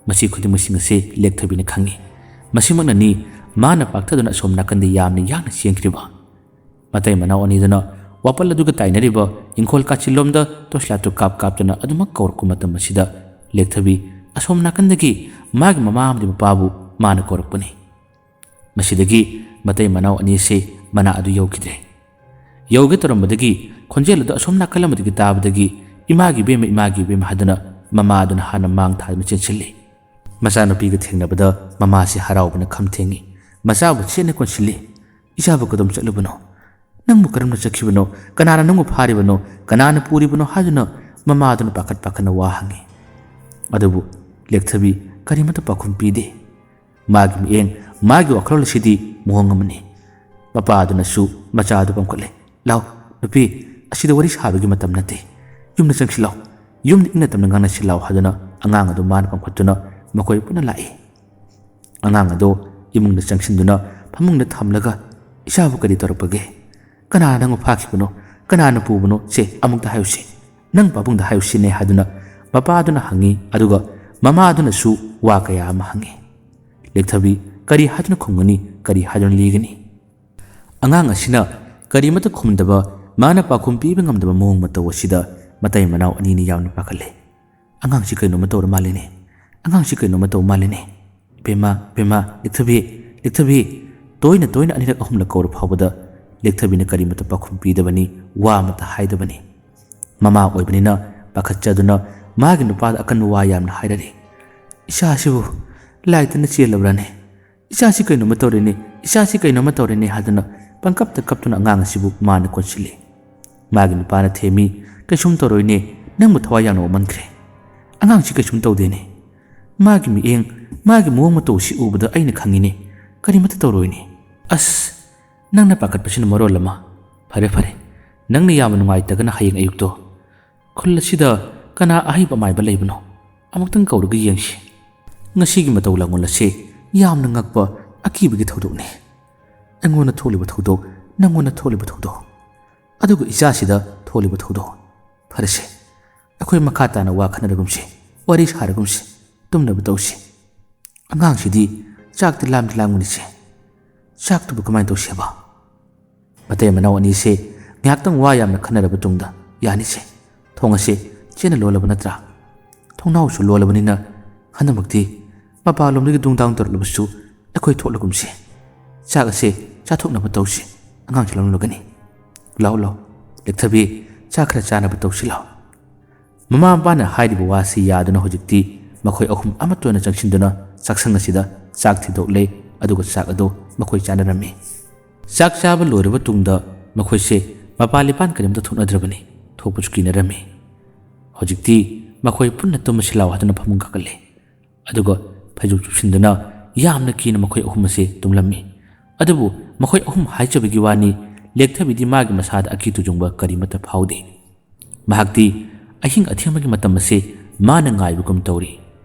ꯃꯁꯤ ꯈꯨꯗꯤꯡꯃꯛꯁꯤꯡ ꯑꯁꯤ ꯂꯦꯛꯊꯕꯤꯅ ꯈꯪꯏ꯫ ꯃꯁꯤꯃꯛꯅꯅꯤ ꯃꯥꯅ ꯄꯥꯛꯊꯗꯨꯅ ꯑꯁꯣꯝ ꯅꯥꯀꯟꯗ ꯌꯥꯝꯅ ꯌꯥꯡꯅ ꯆꯦꯟꯈ꯭ꯔꯤꯕ꯫ ꯃꯇꯩ ꯃꯅꯥꯎ ꯑꯅꯤꯗꯨꯅ ꯋꯥꯄꯜ ꯑꯗꯨꯒ ꯇꯥꯏꯅꯔꯤꯕ ꯏꯪꯈꯣꯜ ꯀꯥꯆꯤꯜꯂꯣꯝꯗ ꯇꯣꯔꯆ ꯂꯥꯏꯠꯇꯨ ꯀꯥꯞ ꯀꯥꯞꯇꯨꯅ ꯑꯗꯨꯃꯛ ꯀꯧꯔꯛꯄ ꯃꯇꯝ ꯑꯁꯤꯗ ꯂꯦꯛꯊꯕꯤ ꯑꯁꯣꯝ ꯅꯥꯀꯟꯗꯒꯤ ꯃꯥꯒꯤ ꯃꯃꯥ ꯑꯃꯗꯤ ꯃꯄꯥꯕꯨ ꯃꯥꯅ ꯀꯧꯔꯛꯄꯅꯤ꯫ ꯃꯁꯤꯗꯒꯤ ꯃꯇꯩ ꯃꯅꯥꯎ ꯑꯅꯤꯁꯤ ꯃꯅꯥ ꯑꯗꯨ ꯌꯧꯈꯤꯗ꯭ꯔꯦ꯫ ꯌꯧꯒꯦ ꯇꯧꯔꯝꯕꯗꯒꯤ ꯈꯣꯟꯖꯦꯜ ꯑꯗꯨ ꯑꯁꯣꯝ ꯅꯥꯀꯜ ꯑꯃꯗꯒꯤ ꯇꯥꯕꯗꯒꯤ "ꯏꯃꯥꯒꯤ ꯏꯕꯦꯝꯃ, ꯏꯃꯥꯒꯤ ꯏꯕꯦꯝꯃ" ꯍꯥꯏꯗꯨꯅ ꯃꯃꯥ ꯑꯗꯨꯅ ꯍꯥꯟꯅ ꯃꯥꯡ ꯊꯥꯗꯨꯅ ꯆꯦꯟꯁꯤꯜꯂꯤ꯫ ꯃꯆꯥꯅꯨꯄꯤꯒ ꯊꯦꯡꯅꯕꯗ ꯃꯃꯥꯁꯤ ꯍꯔꯥꯎꯕꯅ ꯈꯝ ꯊꯦꯡꯏ꯫ ꯃꯆꯥꯕꯨ ꯆꯦꯠꯅ ꯀꯣꯟꯁꯤꯜꯂꯤ꯫ "ꯏꯆꯥꯕꯨ ꯀꯗꯣꯝ ꯆꯠꯂꯨꯕꯅꯣ? ꯅꯪꯕꯨ ꯀꯔꯝꯅ ꯆꯠꯈꯤꯕꯅꯣ? ꯀꯅꯥꯅ ꯅꯪꯕꯨ ꯐꯥꯔꯤꯕꯅꯣ? ꯀꯅꯥꯅ ꯄꯨꯔꯤꯕꯅꯣ?" ꯍꯥꯏꯗꯨꯅ ꯃꯃꯥ ꯑꯗꯨꯅ ꯄꯥꯈꯠ ꯄꯥꯈꯠꯅ ꯋꯥ ꯍꯪꯉꯤ꯫ ꯑꯗꯨꯕꯨ ꯂꯦꯛꯊꯕꯤ ꯀꯔꯤꯃꯠꯇ ꯄꯥꯎꯈꯨꯝ ꯄꯤꯗꯦ꯫ ꯃꯥꯒꯤ ꯃꯤꯠꯌꯦꯡ, ꯃꯥꯒꯤ ꯋꯥꯈꯜꯂꯣꯟ ꯑꯁꯤꯗꯤ ꯃꯑꯣꯡ ꯑꯃꯅꯤ꯫ ꯃꯄꯥ ꯑꯗꯨꯅꯁꯨ ꯃꯆꯥ ꯑꯗꯨ ꯄꯝꯈꯠꯂꯦ꯫ "ꯂꯥꯎ, ꯅꯨꯄꯤ, ꯑꯁꯤꯗ ꯋꯥꯔꯤ ꯁꯥꯕꯒꯤ ꯃꯇꯝ ꯅꯠꯇꯦ꯫ ꯌꯨꯝꯗ ꯆꯪꯁꯤꯜꯂꯥꯎ꯫ ꯌꯨꯝꯗ ꯏꯪꯅ ꯇꯞꯅ ꯉꯥꯡꯅꯁꯤꯜꯂꯥꯎ" ꯍꯥꯏꯗꯨꯅ ꯑꯉꯥꯡ ꯑꯗꯨ ꯃꯥꯅ ꯄꯝꯈꯠꯇꯨꯅ ꯃꯈꯣꯏ ꯄꯨꯟꯅ ꯂꯥꯛꯏ꯫ ꯑꯉꯥꯡ ꯑꯗꯨ ꯏꯃꯨꯡꯗ ꯆꯪꯁꯤꯟꯗꯨꯅ ꯐꯃꯨꯡꯗ ꯊꯝꯂꯒ, "ꯏꯆꯥꯕꯨ ꯀꯔꯤ ꯇꯧꯔꯛꯄꯒꯦ? ꯀꯅꯥꯅ ꯅꯪꯕꯨ ꯐꯥꯈꯤꯕꯅꯣ? ꯀꯅꯥꯅ ꯄꯨꯕꯅꯣ? ꯁꯦ, ꯑꯃꯨꯛꯇ ꯍꯥꯏꯌꯨꯁꯦ꯫ ꯅꯪ ꯄꯥꯕꯨꯡꯗ ꯍꯥꯏꯌꯨꯁꯤꯅꯦ" ꯍꯥꯏꯗꯨꯅ ꯃꯄꯥ ꯑꯗꯨꯅ ꯍꯪꯉꯤ꯫ ꯑꯗꯨꯒ ꯃꯃꯥ ꯑꯗꯨꯅꯁꯨ ꯋꯥ ꯀꯌꯥ ꯑꯃ ꯍꯪꯉꯤ꯫ ꯂꯦꯛꯊꯕꯤ ꯀꯔꯤ ꯍꯥꯏꯗꯨꯅ ꯈꯨꯝꯒꯅꯤ? ꯀꯔꯤ ꯍꯥꯏꯗꯨꯅ ꯂꯤꯒꯅꯤ? ꯑꯉꯥꯡ ꯑꯁꯤꯅ ꯀꯔꯤꯃꯠꯇ ꯈꯨꯝꯗꯕ, ꯃꯥꯅ ꯄꯥꯎꯈꯨꯝ ꯄꯤꯕ ꯉꯝꯗꯕ ꯃꯑꯣꯡ ꯃꯇꯧ ꯑꯁꯤꯗ ꯃꯇꯩ ꯃꯅꯥꯎ ꯑꯅꯤꯅ ꯌꯥꯝꯅ ꯄꯥꯈꯠꯂꯦ꯫ "ꯑꯉꯥꯡꯁꯤ ꯀꯩꯅꯣꯝꯃ ꯇꯧꯔ ꯃꯥꯜꯂꯦꯅꯦ꯫ ꯑꯉꯥꯡꯁꯤ ꯀꯩꯅꯣꯝꯃ ꯇꯧ ꯃꯥꯜꯂꯦꯅꯦ꯫ ꯕꯦꯝꯃ, ꯕꯦꯝꯃ, ꯂꯦꯛꯊꯕꯤ, ꯂꯦꯛꯊꯕꯤ!" ꯇꯣꯏꯅ ꯇꯣꯏꯅ ꯑꯅꯤꯔꯛ ꯑꯍꯨꯝꯂꯛ ꯀꯧꯔ ꯐꯥꯎꯕꯗ ꯂꯦꯛꯊꯕꯤꯅ ꯀꯔꯤꯃꯠꯇ ꯄꯥꯎꯈꯨꯝ ꯄꯤꯗꯕꯅꯤ, ꯋꯥ ꯑꯃꯠꯇ ꯍꯥꯏꯗꯕꯅꯤ꯫ ꯃꯃꯥ ꯑꯣꯏꯕꯅꯤꯅ ꯄꯥꯈꯠꯆꯗꯨꯅ ꯃꯥꯒꯤ ꯅꯨꯄꯥꯗ ꯑꯀꯟꯕ ꯋꯥ ꯌꯥꯝꯅ ꯍꯥꯏꯔꯔꯤ꯫ "ꯏꯆꯥꯁꯤꯕꯨ ꯂꯥꯏꯗꯅ ꯆꯦꯜꯂꯕ꯭ꯔꯅꯦ? ꯏꯆꯥꯁꯤ ꯀꯩꯅꯣꯝꯃ ꯇꯧꯔꯦꯅꯦ, ꯏꯆꯥꯁꯤ ꯀꯩꯅꯣꯝꯃ ꯇꯧꯔꯦꯅꯦ" ꯍꯥꯏꯗꯨꯅ ꯄꯪꯀꯞꯇ ꯀꯞꯇꯨꯅ ꯑꯉꯥꯡ ꯑꯁꯤꯕꯨ ꯃꯥꯅ ꯀꯣꯟꯁꯤꯜꯂꯤ꯫ ꯃꯥꯒꯤ ꯅꯨꯄꯥꯅ ꯊꯦꯝꯃꯤ, "ꯀꯩꯁꯨꯝ ꯇꯧꯔꯣꯏꯅꯦ, ꯅꯪꯕꯨ ꯊꯋꯥꯏ ꯌꯥꯝꯅ ꯋꯥꯃꯟꯈ꯭ꯔꯦ꯫ ꯑꯉꯥꯡꯁꯤ ꯀꯩꯁꯨꯝ ꯇꯧꯗꯦꯅꯦ꯫ ꯃꯥꯒꯤ ꯃꯤꯠꯌꯦꯡ, ꯃꯥꯒꯤ ꯃꯑꯣꯡ ꯃꯇꯧ ꯑꯁꯤ ꯎꯕꯗ ꯑꯩꯅ ꯈꯪꯉꯤꯅꯦ, ꯀꯔꯤꯃꯠꯇ ꯇꯧꯔꯣꯏꯅꯦ꯫ ꯑꯁ, ꯅꯪꯅ ꯄꯥꯈꯠꯄꯁꯤꯅ ꯃꯔꯣꯜ ꯑꯃ꯫ ꯐꯔꯦ, ꯐꯔꯦ, ꯅꯪꯅ ꯌꯥꯝꯅ ꯅꯨꯡꯉꯥꯏꯇꯒꯅ ꯍꯌꯦꯡ ꯑꯌꯨꯛꯇꯣ ꯈꯨꯜ ꯑꯁꯤꯗ ꯀꯅꯥ ꯑꯍꯩꯕ ꯑꯃꯥꯏꯕ ꯂꯩꯕꯅꯣ? ꯑꯃꯨꯛꯇꯪ ꯀꯧꯔꯒ ꯌꯦꯡꯁꯤ꯫ ꯉꯁꯤꯒꯤ ꯃꯇꯧ ꯂꯥꯡꯑꯣꯜ ꯑꯁꯤ ꯌꯥꯝꯅ ꯉꯛꯄ, ꯑꯀꯤꯕꯒꯤ ꯊꯧꯗꯣꯛꯅꯤ꯫ ꯑꯩꯉꯣꯟꯗ ꯊꯣꯛꯂꯤꯕ ꯊꯧꯗꯣꯛ, ꯅꯪꯉꯣꯟꯗ ꯊꯣꯛꯂꯤꯕ ꯊꯧꯗꯣꯛ, ꯑꯗꯨꯒ ꯏꯆꯥꯁꯤꯗ ꯊꯣꯛꯂꯤꯕ ꯊꯧꯗꯣꯛ꯫ ꯐꯔꯦꯁꯦ, ꯑꯩꯈꯣꯏ ꯃꯈꯥ ꯇꯥꯅ ꯋꯥ ꯈꯟꯅꯔꯒꯨꯝꯁꯤ, ꯋꯥꯔꯤ ꯁꯥꯔꯒꯨꯝꯁꯤ, ꯇꯨꯝꯅꯕ ꯇꯧꯁꯤ꯫ ꯑꯉꯥꯡꯁꯤꯗꯤ ꯆꯥꯛꯇꯤ ꯂꯥꯝꯗꯤ ꯂꯥꯝꯒꯅꯤꯁꯦ꯫ ꯆꯥꯛꯇꯨꯕꯨ ꯀꯃꯥꯏꯅ ꯇꯧꯁꯦꯕ? ꯃꯇꯩ ꯃꯅꯥꯎ ꯑꯅꯤꯁꯦ ꯉꯥꯏꯍꯥꯛꯇꯪ ꯋꯥ ꯌꯥꯝꯅ ꯈꯟꯅꯔꯕ ꯇꯨꯡꯗ, "ꯌꯥꯅꯤꯁꯦ, ꯊꯣꯡ ꯑꯁꯦ ꯆꯦꯅ ꯂꯣꯜꯂꯕ ꯅꯠꯇ꯭ꯔꯥ? ꯊꯣꯡꯅꯥꯎꯁꯨ ꯂꯣꯜꯂꯕꯅꯤꯅ ꯍꯟꯗꯛꯃꯛꯇꯤ ꯃꯄꯥꯟꯂꯣꯝꯗꯒꯤ ꯗꯨꯡ ꯗꯥꯡ ꯇꯧꯔꯛꯂꯕꯁꯨ ꯑꯩꯈꯣꯏ ꯊꯣꯛꯂꯒꯨꯝꯁꯤ꯫ ꯆꯥꯛ ꯑꯁꯦ ꯆꯥꯊꯣꯛꯅꯕ ꯇꯧꯁꯤ, ꯑꯉꯥꯡꯁꯨ ꯂꯥꯝꯂꯒꯅꯤ꯫ ꯂꯥꯛꯑꯣ ꯂꯥꯛꯑꯣ, ꯂꯦꯛꯊꯕꯤ, ꯆꯥꯛ ꯈꯔ ꯆꯥꯅꯕ ꯇꯧꯁꯤ ꯂꯥꯛꯑꯣ"꯫ ꯃꯃꯥ ꯃꯄꯥꯅ ꯍꯥꯏꯔꯤꯕ ꯋꯥꯁꯤ ꯌꯥꯗꯨꯅ ꯍꯧꯖꯤꯛꯇꯤ ꯃꯈꯣꯏ ꯑꯍꯨꯝ ꯑꯃꯠꯇ ꯑꯣꯏꯅ ꯆꯪꯁꯤꯟꯗꯨꯅ ꯆꯥꯛꯁꯪ ꯑꯁꯤꯗ ꯆꯥꯛ ꯊꯤꯗꯣꯛꯂꯦ, ꯑꯗꯨꯒ ꯆꯥꯛ ꯑꯗꯨ ꯃꯈꯣꯏ ꯆꯥꯅꯔꯝꯃꯤ꯫ ꯆꯥꯛ ꯆꯥꯕ ꯂꯣꯏꯔꯕ ꯇꯨꯡꯗ ꯃꯈꯣꯏꯁꯦ ꯃꯄꯥꯟ ꯂꯤꯄꯥꯟ ꯀꯔꯤꯝꯇ ꯊꯣꯛꯅꯗ꯭ꯔꯕꯅꯤ, ꯊꯣꯛꯄꯁꯨ ꯀꯤꯅꯔꯝꯃꯤ꯫ ꯍꯧꯖꯤꯛꯇꯤ ꯃꯈꯣꯏ ꯄꯨꯟꯅ ꯇꯨꯝꯃꯁꯤ ꯂꯥꯎ ꯍꯥꯏꯗꯨꯅ ꯐꯃꯨꯡ ꯀꯥꯈꯠꯂꯦ, ꯑꯗꯨꯒ ꯐꯩꯖꯨꯞ ꯆꯨꯞꯁꯤꯟꯗꯨꯅ ꯌꯥꯝꯅ ꯀꯤꯅ ꯃꯈꯣꯏ ꯑꯍꯨꯝ ꯑꯁꯦ ꯇꯨꯝꯂꯝꯃꯤ꯫ ꯑꯗꯨꯕꯨ ꯃꯈꯣꯏ ꯑꯍꯨꯝ ꯍꯥꯏꯖꯕꯒꯤ ꯋꯥꯅꯤ, ꯂꯦꯛꯊꯕꯤꯗꯤ ꯃꯥꯒꯤ ꯃꯁꯥꯗ ꯑꯀꯤ ꯇꯨꯖꯨꯡꯕ ꯀꯔꯤꯃꯠꯇ ꯐꯥꯎꯗꯦ꯫ ꯃꯍꯥꯛꯇꯤ ꯑꯍꯤꯡ ꯑꯊꯦꯡꯕꯒꯤ ꯃꯇꯝ ꯑꯁꯤ ꯃꯥꯅ ꯉꯥꯏꯕꯒꯨꯝ ꯇꯧꯔꯤ꯫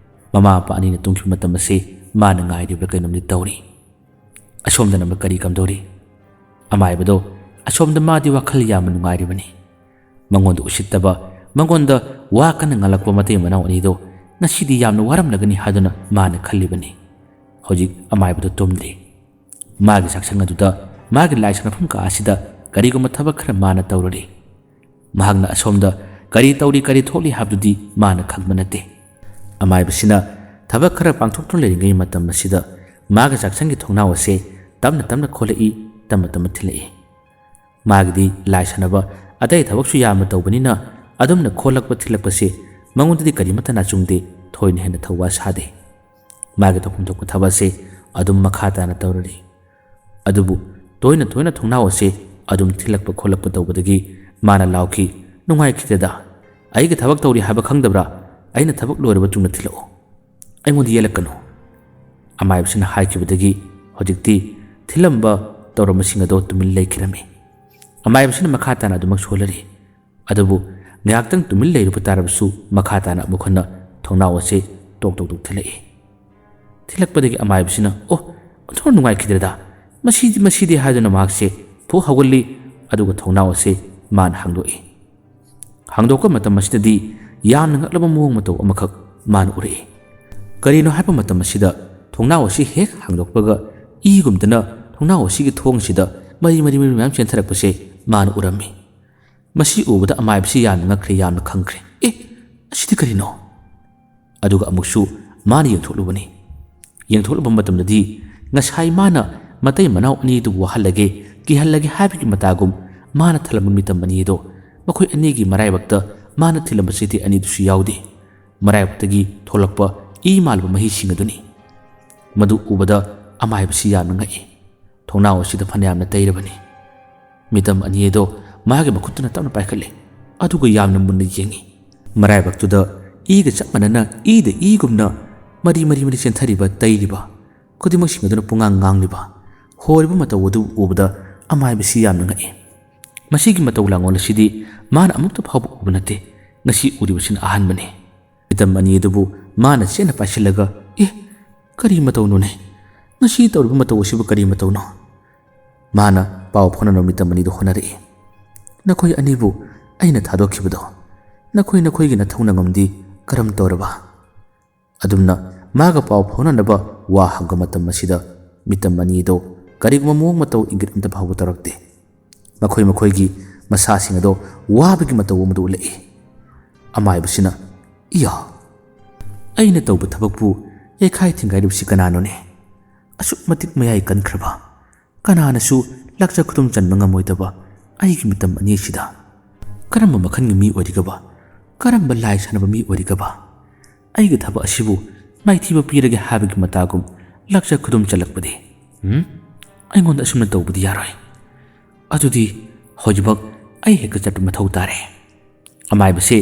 ꯃꯃꯥ ꯃꯄꯥ ꯑꯅꯤꯅ ꯇꯨꯝꯈꯤꯕ ꯃꯇꯝ ꯑꯁꯤ ꯃꯥꯅ ꯉꯥꯏꯔꯤꯕ꯭ꯔꯥ ꯀꯩꯅꯣꯝꯗꯤ ꯇꯧꯔꯤ꯫ ꯑꯁꯣꯝꯗꯅ ꯑꯃꯨꯛ ꯀꯔꯤ ꯀꯝꯗꯧꯔꯤ? ꯑꯃꯥꯏꯕꯗꯣ ꯑꯁꯣꯝꯗ ꯃꯥꯗꯤ ꯋꯥꯈꯜ ꯌꯥꯝꯅ ꯅꯨꯡꯉꯥꯏꯔꯤꯕꯅꯤ꯫ ꯃꯉꯣꯟꯗ ꯎꯁꯤꯠꯇꯕ, ꯃꯉꯣꯟꯗ ꯋꯥ ꯀꯟꯅ ꯉꯥꯡꯂꯛꯄ ꯃꯇꯩ ꯃꯅꯥꯎ ꯑꯅꯤꯗꯣ ꯉꯁꯤꯗꯤ ꯌꯥꯝꯅ ꯋꯥꯔꯝꯂꯒꯅꯤ ꯍꯥꯏꯗꯨꯅ ꯃꯥꯅ ꯈꯜꯂꯤꯕꯅꯤ꯫ ꯍꯧꯖꯤꯛ ꯑꯃꯥꯏꯕꯗꯣ ꯇꯨꯝꯗ꯭ꯔꯤ꯫ ꯃꯥꯒꯤ ꯆꯥꯛꯁꯪ ꯑꯗꯨꯗ, ꯃꯥꯒꯤ ꯂꯥꯏ ꯁꯥꯟꯅꯐꯝ ꯀꯥ ꯑꯁꯤꯗ ꯀꯔꯤꯒꯨꯝꯕ ꯊꯕꯛ ꯈꯔ ꯃꯥꯅ ꯇꯧꯔꯔꯤ꯫ ꯃꯍꯥꯛꯅ ꯑꯁꯣꯝꯗ ꯀꯔꯤ ꯇꯧꯔꯤ, ꯀꯔꯤ ꯊꯣꯛꯂꯤ ꯍꯥꯏꯕꯗꯨꯗꯤ ꯃꯥꯅ ꯈꯪꯕ ꯅꯠꯇꯦ꯫ ꯑꯃꯥꯏꯕꯁꯤꯅ ꯊꯕꯛ ꯈꯔ ꯄꯥꯡꯊꯣꯛꯇꯨꯅ ꯂꯩꯔꯤꯉꯩ ꯃꯇꯝ ꯑꯁꯤꯗ ꯃꯥꯒꯤ ꯆꯥꯛꯁꯪꯒꯤ ꯊꯣꯡꯅꯥꯎ ꯑꯁꯦ ꯇꯞꯅ ꯇꯞꯅ ꯈꯣꯠꯂꯛꯏ, ꯇꯞꯅ ꯇꯞꯅ ꯊꯤꯜꯂꯛꯏ꯫ ꯃꯥꯒꯤꯗꯤ ꯂꯥꯏ ꯁꯥꯟꯅꯕ, ꯑꯇꯩ ꯊꯕꯛꯁꯨ ꯌꯥꯝꯅ ꯇꯧꯕꯅꯤꯅ ꯑꯗꯨꯝꯅ ꯈꯣꯠꯂꯛꯄ ꯊꯤꯜꯂꯛꯄꯁꯦ ꯃꯉꯣꯟꯗꯗꯤ ꯀꯔꯤꯃꯠꯇ ꯅꯥꯆꯨꯡꯗꯦ, ꯊꯣꯏꯅ ꯍꯦꯟꯅ ꯊꯧꯋꯥ ꯁꯥꯗꯦ꯫ ꯃꯥꯒꯤ ꯇꯧꯐꯝ ꯊꯣꯛꯄ ꯊꯕꯛ ꯑꯁꯦ ꯑꯗꯨꯝ ꯃꯈꯥ ꯇꯥꯅ ꯇꯧꯔꯔꯤ꯫ ꯑꯗꯨꯕꯨ ꯇꯣꯏꯅ ꯇꯣꯏꯅ ꯊꯣꯡꯅꯥꯎ ꯑꯁꯦ ꯑꯗꯨꯝ ꯊꯤꯜꯂꯛꯄ ꯈꯣꯠꯂꯛꯄ ꯇꯧꯕꯗꯒꯤ ꯃꯥꯅ ꯂꯥꯎꯈꯤ, "ꯅꯨꯡꯉꯥꯏꯈꯤꯗꯦꯗ, ꯑꯩꯒꯤ ꯊꯕꯛ ꯇꯧꯔꯤ ꯍꯥꯏꯕ ꯈꯪꯗꯕ꯭ꯔꯥ? ꯑꯩꯅ ꯊꯕꯛ ꯂꯣꯏꯔꯕ ꯇꯨꯡꯗ ꯊꯤꯜꯂꯛꯎ, ꯑꯩꯉꯣꯟꯗ ꯌꯦꯠꯂꯛꯀꯅꯨ"꯫ ꯑꯃꯥꯏꯕꯁꯤꯅ ꯍꯥꯏꯈꯤꯕꯗꯒꯤ ꯍꯧꯖꯤꯛꯇꯤ ꯊꯤꯜꯂꯝꯕ ꯇꯧꯔꯝꯕꯁꯤꯡ ꯑꯗꯣ ꯇꯨꯃꯤꯟ ꯂꯩꯈꯤꯔꯝꯃꯤ꯫ ꯑꯃꯥꯏꯕꯁꯤꯅ ꯃꯈꯥ ꯇꯥꯅ ꯑꯗꯨꯃꯛ ꯁꯣꯜꯂꯔꯤ꯫ ꯑꯗꯨꯕꯨ ꯉꯥꯏꯍꯥꯛꯇꯪ ꯇꯨꯃꯤꯟ ꯂꯩꯔꯨꯕ ꯇꯥꯔꯕꯁꯨ ꯃꯈꯥ ꯇꯥꯅ ꯑꯃꯨꯛ ꯍꯟꯅ ꯊꯣꯡꯅꯥꯎ ꯑꯁꯤ ꯇꯣꯛ ꯇꯣꯛ ꯇꯣꯛ ꯊꯤꯜꯂꯛꯏ꯫ ꯊꯤꯜꯂꯛꯄꯗꯒꯤ ꯑꯃꯥꯏꯕꯁꯤꯅ, "ꯑꯣ, ꯑꯣꯟꯊꯣꯛꯅ ꯅꯨꯡꯉꯥꯏꯈꯤꯗ꯭ꯔꯦꯗ, ꯃꯁꯤꯗꯤ, ꯃꯁꯤꯗꯤ" ꯍꯥꯏꯗꯨꯅ ꯃꯍꯥꯛꯁꯦ ꯐꯨꯛ ꯍꯧꯒꯠꯂꯤ, ꯑꯗꯨꯒ ꯊꯣꯡꯅꯥꯎ ꯑꯁꯤ ꯃꯥꯅ ꯍꯥꯡꯗꯣꯛꯏ꯫ ꯍꯥꯡꯗꯣꯛꯄ ꯃꯇꯝ ꯑꯁꯤꯗꯗꯤ ꯌꯥꯝꯅ ꯉꯛꯂꯕ ꯃꯑꯣꯡ ꯃꯇꯧ ꯑꯃꯈꯛ ꯃꯥꯅ ꯎꯔꯛꯏ꯫ ꯀꯔꯤꯅꯣ ꯍꯥꯏꯕ ꯃꯇꯝ ꯑꯁꯤꯗ ꯊꯣꯡꯅꯥꯎ ꯑꯁꯤ ꯍꯦꯛ ꯍꯥꯡꯗꯣꯛꯄꯒ ꯏꯒꯨꯝꯗꯅ ꯊꯣꯡꯅꯥꯎ ꯑꯁꯤꯒꯤ ꯊꯣꯡꯁꯤꯗ ꯃꯔꯤ ꯃꯔꯤ ꯃꯔꯤ ꯃꯌꯥꯝ ꯆꯦꯟꯊꯔꯛꯄꯁꯦ ꯃꯥꯅ ꯎꯔꯝꯃꯤ꯫ ꯃꯁꯤ ꯎꯕꯗ ꯑꯃꯥꯏꯕꯁꯤ ꯌꯥꯝꯅ ꯉꯛꯈ꯭ꯔꯦ, ꯌꯥꯝꯅ ꯈꯪꯈ꯭ꯔꯦ꯫ "ꯑꯦ, ꯑꯁꯤꯗꯤ ꯀꯔꯤꯅꯣ?" ꯑꯗꯨꯒ ꯑꯃꯨꯛꯁꯨ ꯃꯥꯅ ꯌꯦꯡꯊꯣꯛꯂꯨꯕꯅꯤ꯫ ꯌꯦꯡꯊꯣꯛꯂꯨꯕ ꯃꯇꯝꯗꯗꯤ ꯉꯁꯥꯏ ꯃꯥꯅ ꯃꯇꯩ ꯃꯅꯥꯎ ꯑꯅꯤꯗꯨ ꯋꯥꯍꯜꯂꯒꯦ, ꯀꯤꯍꯜꯂꯒꯦ ꯍꯥꯏꯕꯒꯤ ꯃꯇꯥꯒꯨꯝ ꯃꯥꯅ ꯊꯜꯂꯝꯕ ꯃꯤꯇꯝ ꯑꯅꯤ ꯑꯗꯣ ꯃꯈꯣꯏ ꯑꯅꯤꯒꯤ ꯃꯔꯥꯏꯕꯛꯇ ꯃꯥꯅ ꯊꯤꯜꯂꯝꯕ ꯆꯩꯇꯦꯛ ꯑꯅꯤꯗꯨꯁꯨ ꯌꯥꯎꯗꯦ꯫ ꯃꯔꯥꯏꯕꯛꯇꯒꯤ ꯊꯣꯛꯂꯛꯄ ꯏ ꯃꯥꯜꯂꯕ ꯃꯍꯤꯁꯤꯡ ꯑꯗꯨꯅꯤ꯫ ꯃꯗꯨ ꯎꯕꯗ ꯑꯃꯥꯏꯕꯁꯤ ꯌꯥꯝꯅ ꯉꯛꯏ꯫ ꯊꯣꯡꯅꯥꯎ ꯑꯁꯤꯗ ꯐꯅꯌꯥꯝꯅ ꯇꯩꯔꯕꯅꯤ꯫ ꯃꯤꯇꯝ ꯑꯅꯤ ꯑꯗꯣ ꯃꯥꯒꯤ ꯃꯈꯨꯠꯇꯨꯅ ꯇꯞꯅ ꯄꯥꯏꯈꯠꯂꯦ, ꯑꯗꯨꯒ ꯌꯥꯝꯅ ꯃꯨꯟꯅ ꯌꯦꯡꯉꯤ꯫ ꯃꯔꯥꯏꯕꯛꯇꯨꯗ ꯏꯒ ꯆꯞ ꯃꯥꯟꯅꯅ ꯏꯗ ꯏꯒꯨꯝꯅ ꯃꯔꯤ ꯃꯔꯤ ꯃꯔꯤ ꯆꯦꯟꯊꯔꯤꯕ, ꯇꯩꯔꯤꯕ ꯈꯨꯗꯤꯡꯃꯛꯁꯤꯡ ꯑꯗꯨꯅ ꯄꯨꯡꯉꯥꯡ ꯉꯥꯡꯂꯤꯕ, ꯍꯣꯔꯤꯕ ꯃꯇꯧ ꯑꯗꯨ ꯎꯕꯗ ꯑꯃꯥꯏꯕꯁꯤ ꯌꯥꯝꯅ ꯉꯛꯏ꯫ ꯃꯁꯤꯒꯤ ꯃꯇꯧ ꯂꯥꯡꯑꯣꯜ ꯑꯁꯤꯗꯤ ꯃꯥꯅ ꯑꯃꯨꯛꯇ ꯐꯥꯎꯕ ꯎꯕ ꯅꯠꯇꯦ, ꯉꯁꯤ ꯎꯔꯤꯕꯁꯤꯅ ꯑꯍꯥꯟꯕꯅꯤ꯫ ꯃꯤꯇꯝ ꯑꯅꯤ ꯑꯗꯨꯕꯨ ꯃꯥꯅ ꯆꯦꯠꯅ ꯄꯥꯏꯁꯤꯜꯂꯒ, "ꯑꯦ, ꯀꯔꯤ ꯃꯇꯧꯅꯣꯅꯦ? ꯉꯁꯤ ꯇꯧꯔꯤꯕ ꯃꯇꯧ ꯑꯁꯤꯕꯨ ꯀꯔꯤ ꯃꯇꯧꯅꯣ?" ꯃꯥꯅ ꯄꯥꯎ ꯐꯥꯎꯅꯅꯕ ꯃꯤꯇꯝ ꯑꯅꯤꯗꯨ ꯍꯣꯠꯅꯔꯛꯏ꯫ "ꯅꯈꯣꯏ ꯑꯅꯤꯕꯨ ꯑꯩꯅ ꯊꯥꯗꯣꯛꯈꯤꯕꯗꯣ ꯅꯈꯣꯏ ꯅꯈꯣꯏꯒꯤ ꯅꯊꯧꯅꯉꯝꯗꯤ ꯀꯔꯝ ꯇꯧꯔꯕ?" ꯑꯗꯨꯝꯅ ꯃꯥꯒ ꯄꯥꯎ ꯐꯥꯎꯅꯅꯕ ꯋꯥ ꯍꯪꯕ ꯃꯇꯝ ꯑꯁꯤꯗ ꯃꯤꯇꯝ ꯑꯅꯤꯗꯣ ꯀꯔꯤꯒꯨꯝꯕ ꯃꯑꯣꯡ ꯃꯇꯧ ꯏꯪꯒꯤꯠ ꯑꯝꯇ ꯐꯥꯎꯕ ꯇꯧꯔꯛꯇꯦ꯫ ꯃꯈꯣꯏ ꯃꯈꯣꯏꯒꯤ ꯃꯁꯥꯁꯤꯡ ꯑꯗꯣ ꯋꯥꯕꯒꯤ ꯃꯇꯧ ꯑꯃꯗ ꯎꯠꯂꯛꯏ꯫ ꯑꯃꯥꯏꯕꯁꯤꯅ, "ꯏꯌꯥ, ꯑꯩꯅ ꯇꯧꯕ ꯊꯕꯛꯄꯨ ꯌꯩꯈꯥꯏ ꯊꯤꯡꯒꯥꯏꯔꯤꯕꯁꯤ ꯀꯅꯥꯅꯣꯅꯦ? ꯑꯁꯨꯛ ꯃꯇꯤꯛ ꯃꯌꯥꯏ ꯀꯟꯈ꯭ꯔꯕ, ꯀꯅꯥꯅꯁꯨ ꯂꯥꯛꯆ ꯈꯨꯗꯨꯝ ꯆꯟꯕ ꯉꯝꯃꯣꯏꯗꯕ ꯑꯩꯒꯤ ꯃꯤꯇꯝ ꯑꯅꯤꯁꯤꯗ ꯀꯔꯝꯕ ꯃꯈꯜꯒꯤ ꯃꯤ ꯑꯣꯏꯔꯤꯒꯕ? ꯀꯔꯝꯕ ꯂꯥꯏ ꯁꯥꯟꯅꯕ ꯃꯤ ꯑꯣꯏꯔꯤꯒꯕ? ꯑꯩꯒꯤ ꯊꯕꯛ ꯑꯁꯤꯕꯨ ꯃꯥꯏꯊꯤꯕ ꯄꯤꯔꯒꯦ ꯍꯥꯏꯕꯒꯤ ꯃꯇꯥꯒꯨꯝ ꯂꯥꯛꯆ ꯈꯨꯗꯨꯝ ꯆꯜꯂꯛꯄꯗꯤ, ꯎꯝ? ꯑꯩꯉꯣꯟꯗ ꯑꯁꯨꯝꯅ ꯇꯧꯕꯗꯤ ꯌꯥꯔꯣꯏ꯫ ꯑꯗꯨꯗꯤ ꯍꯧꯖꯤꯛꯃꯛ ꯑꯩ ꯍꯦꯛꯇ ꯆꯠꯄ ꯃꯊꯧ ꯇꯥꯔꯦ꯫" ꯑꯃꯥꯏꯕꯁꯦ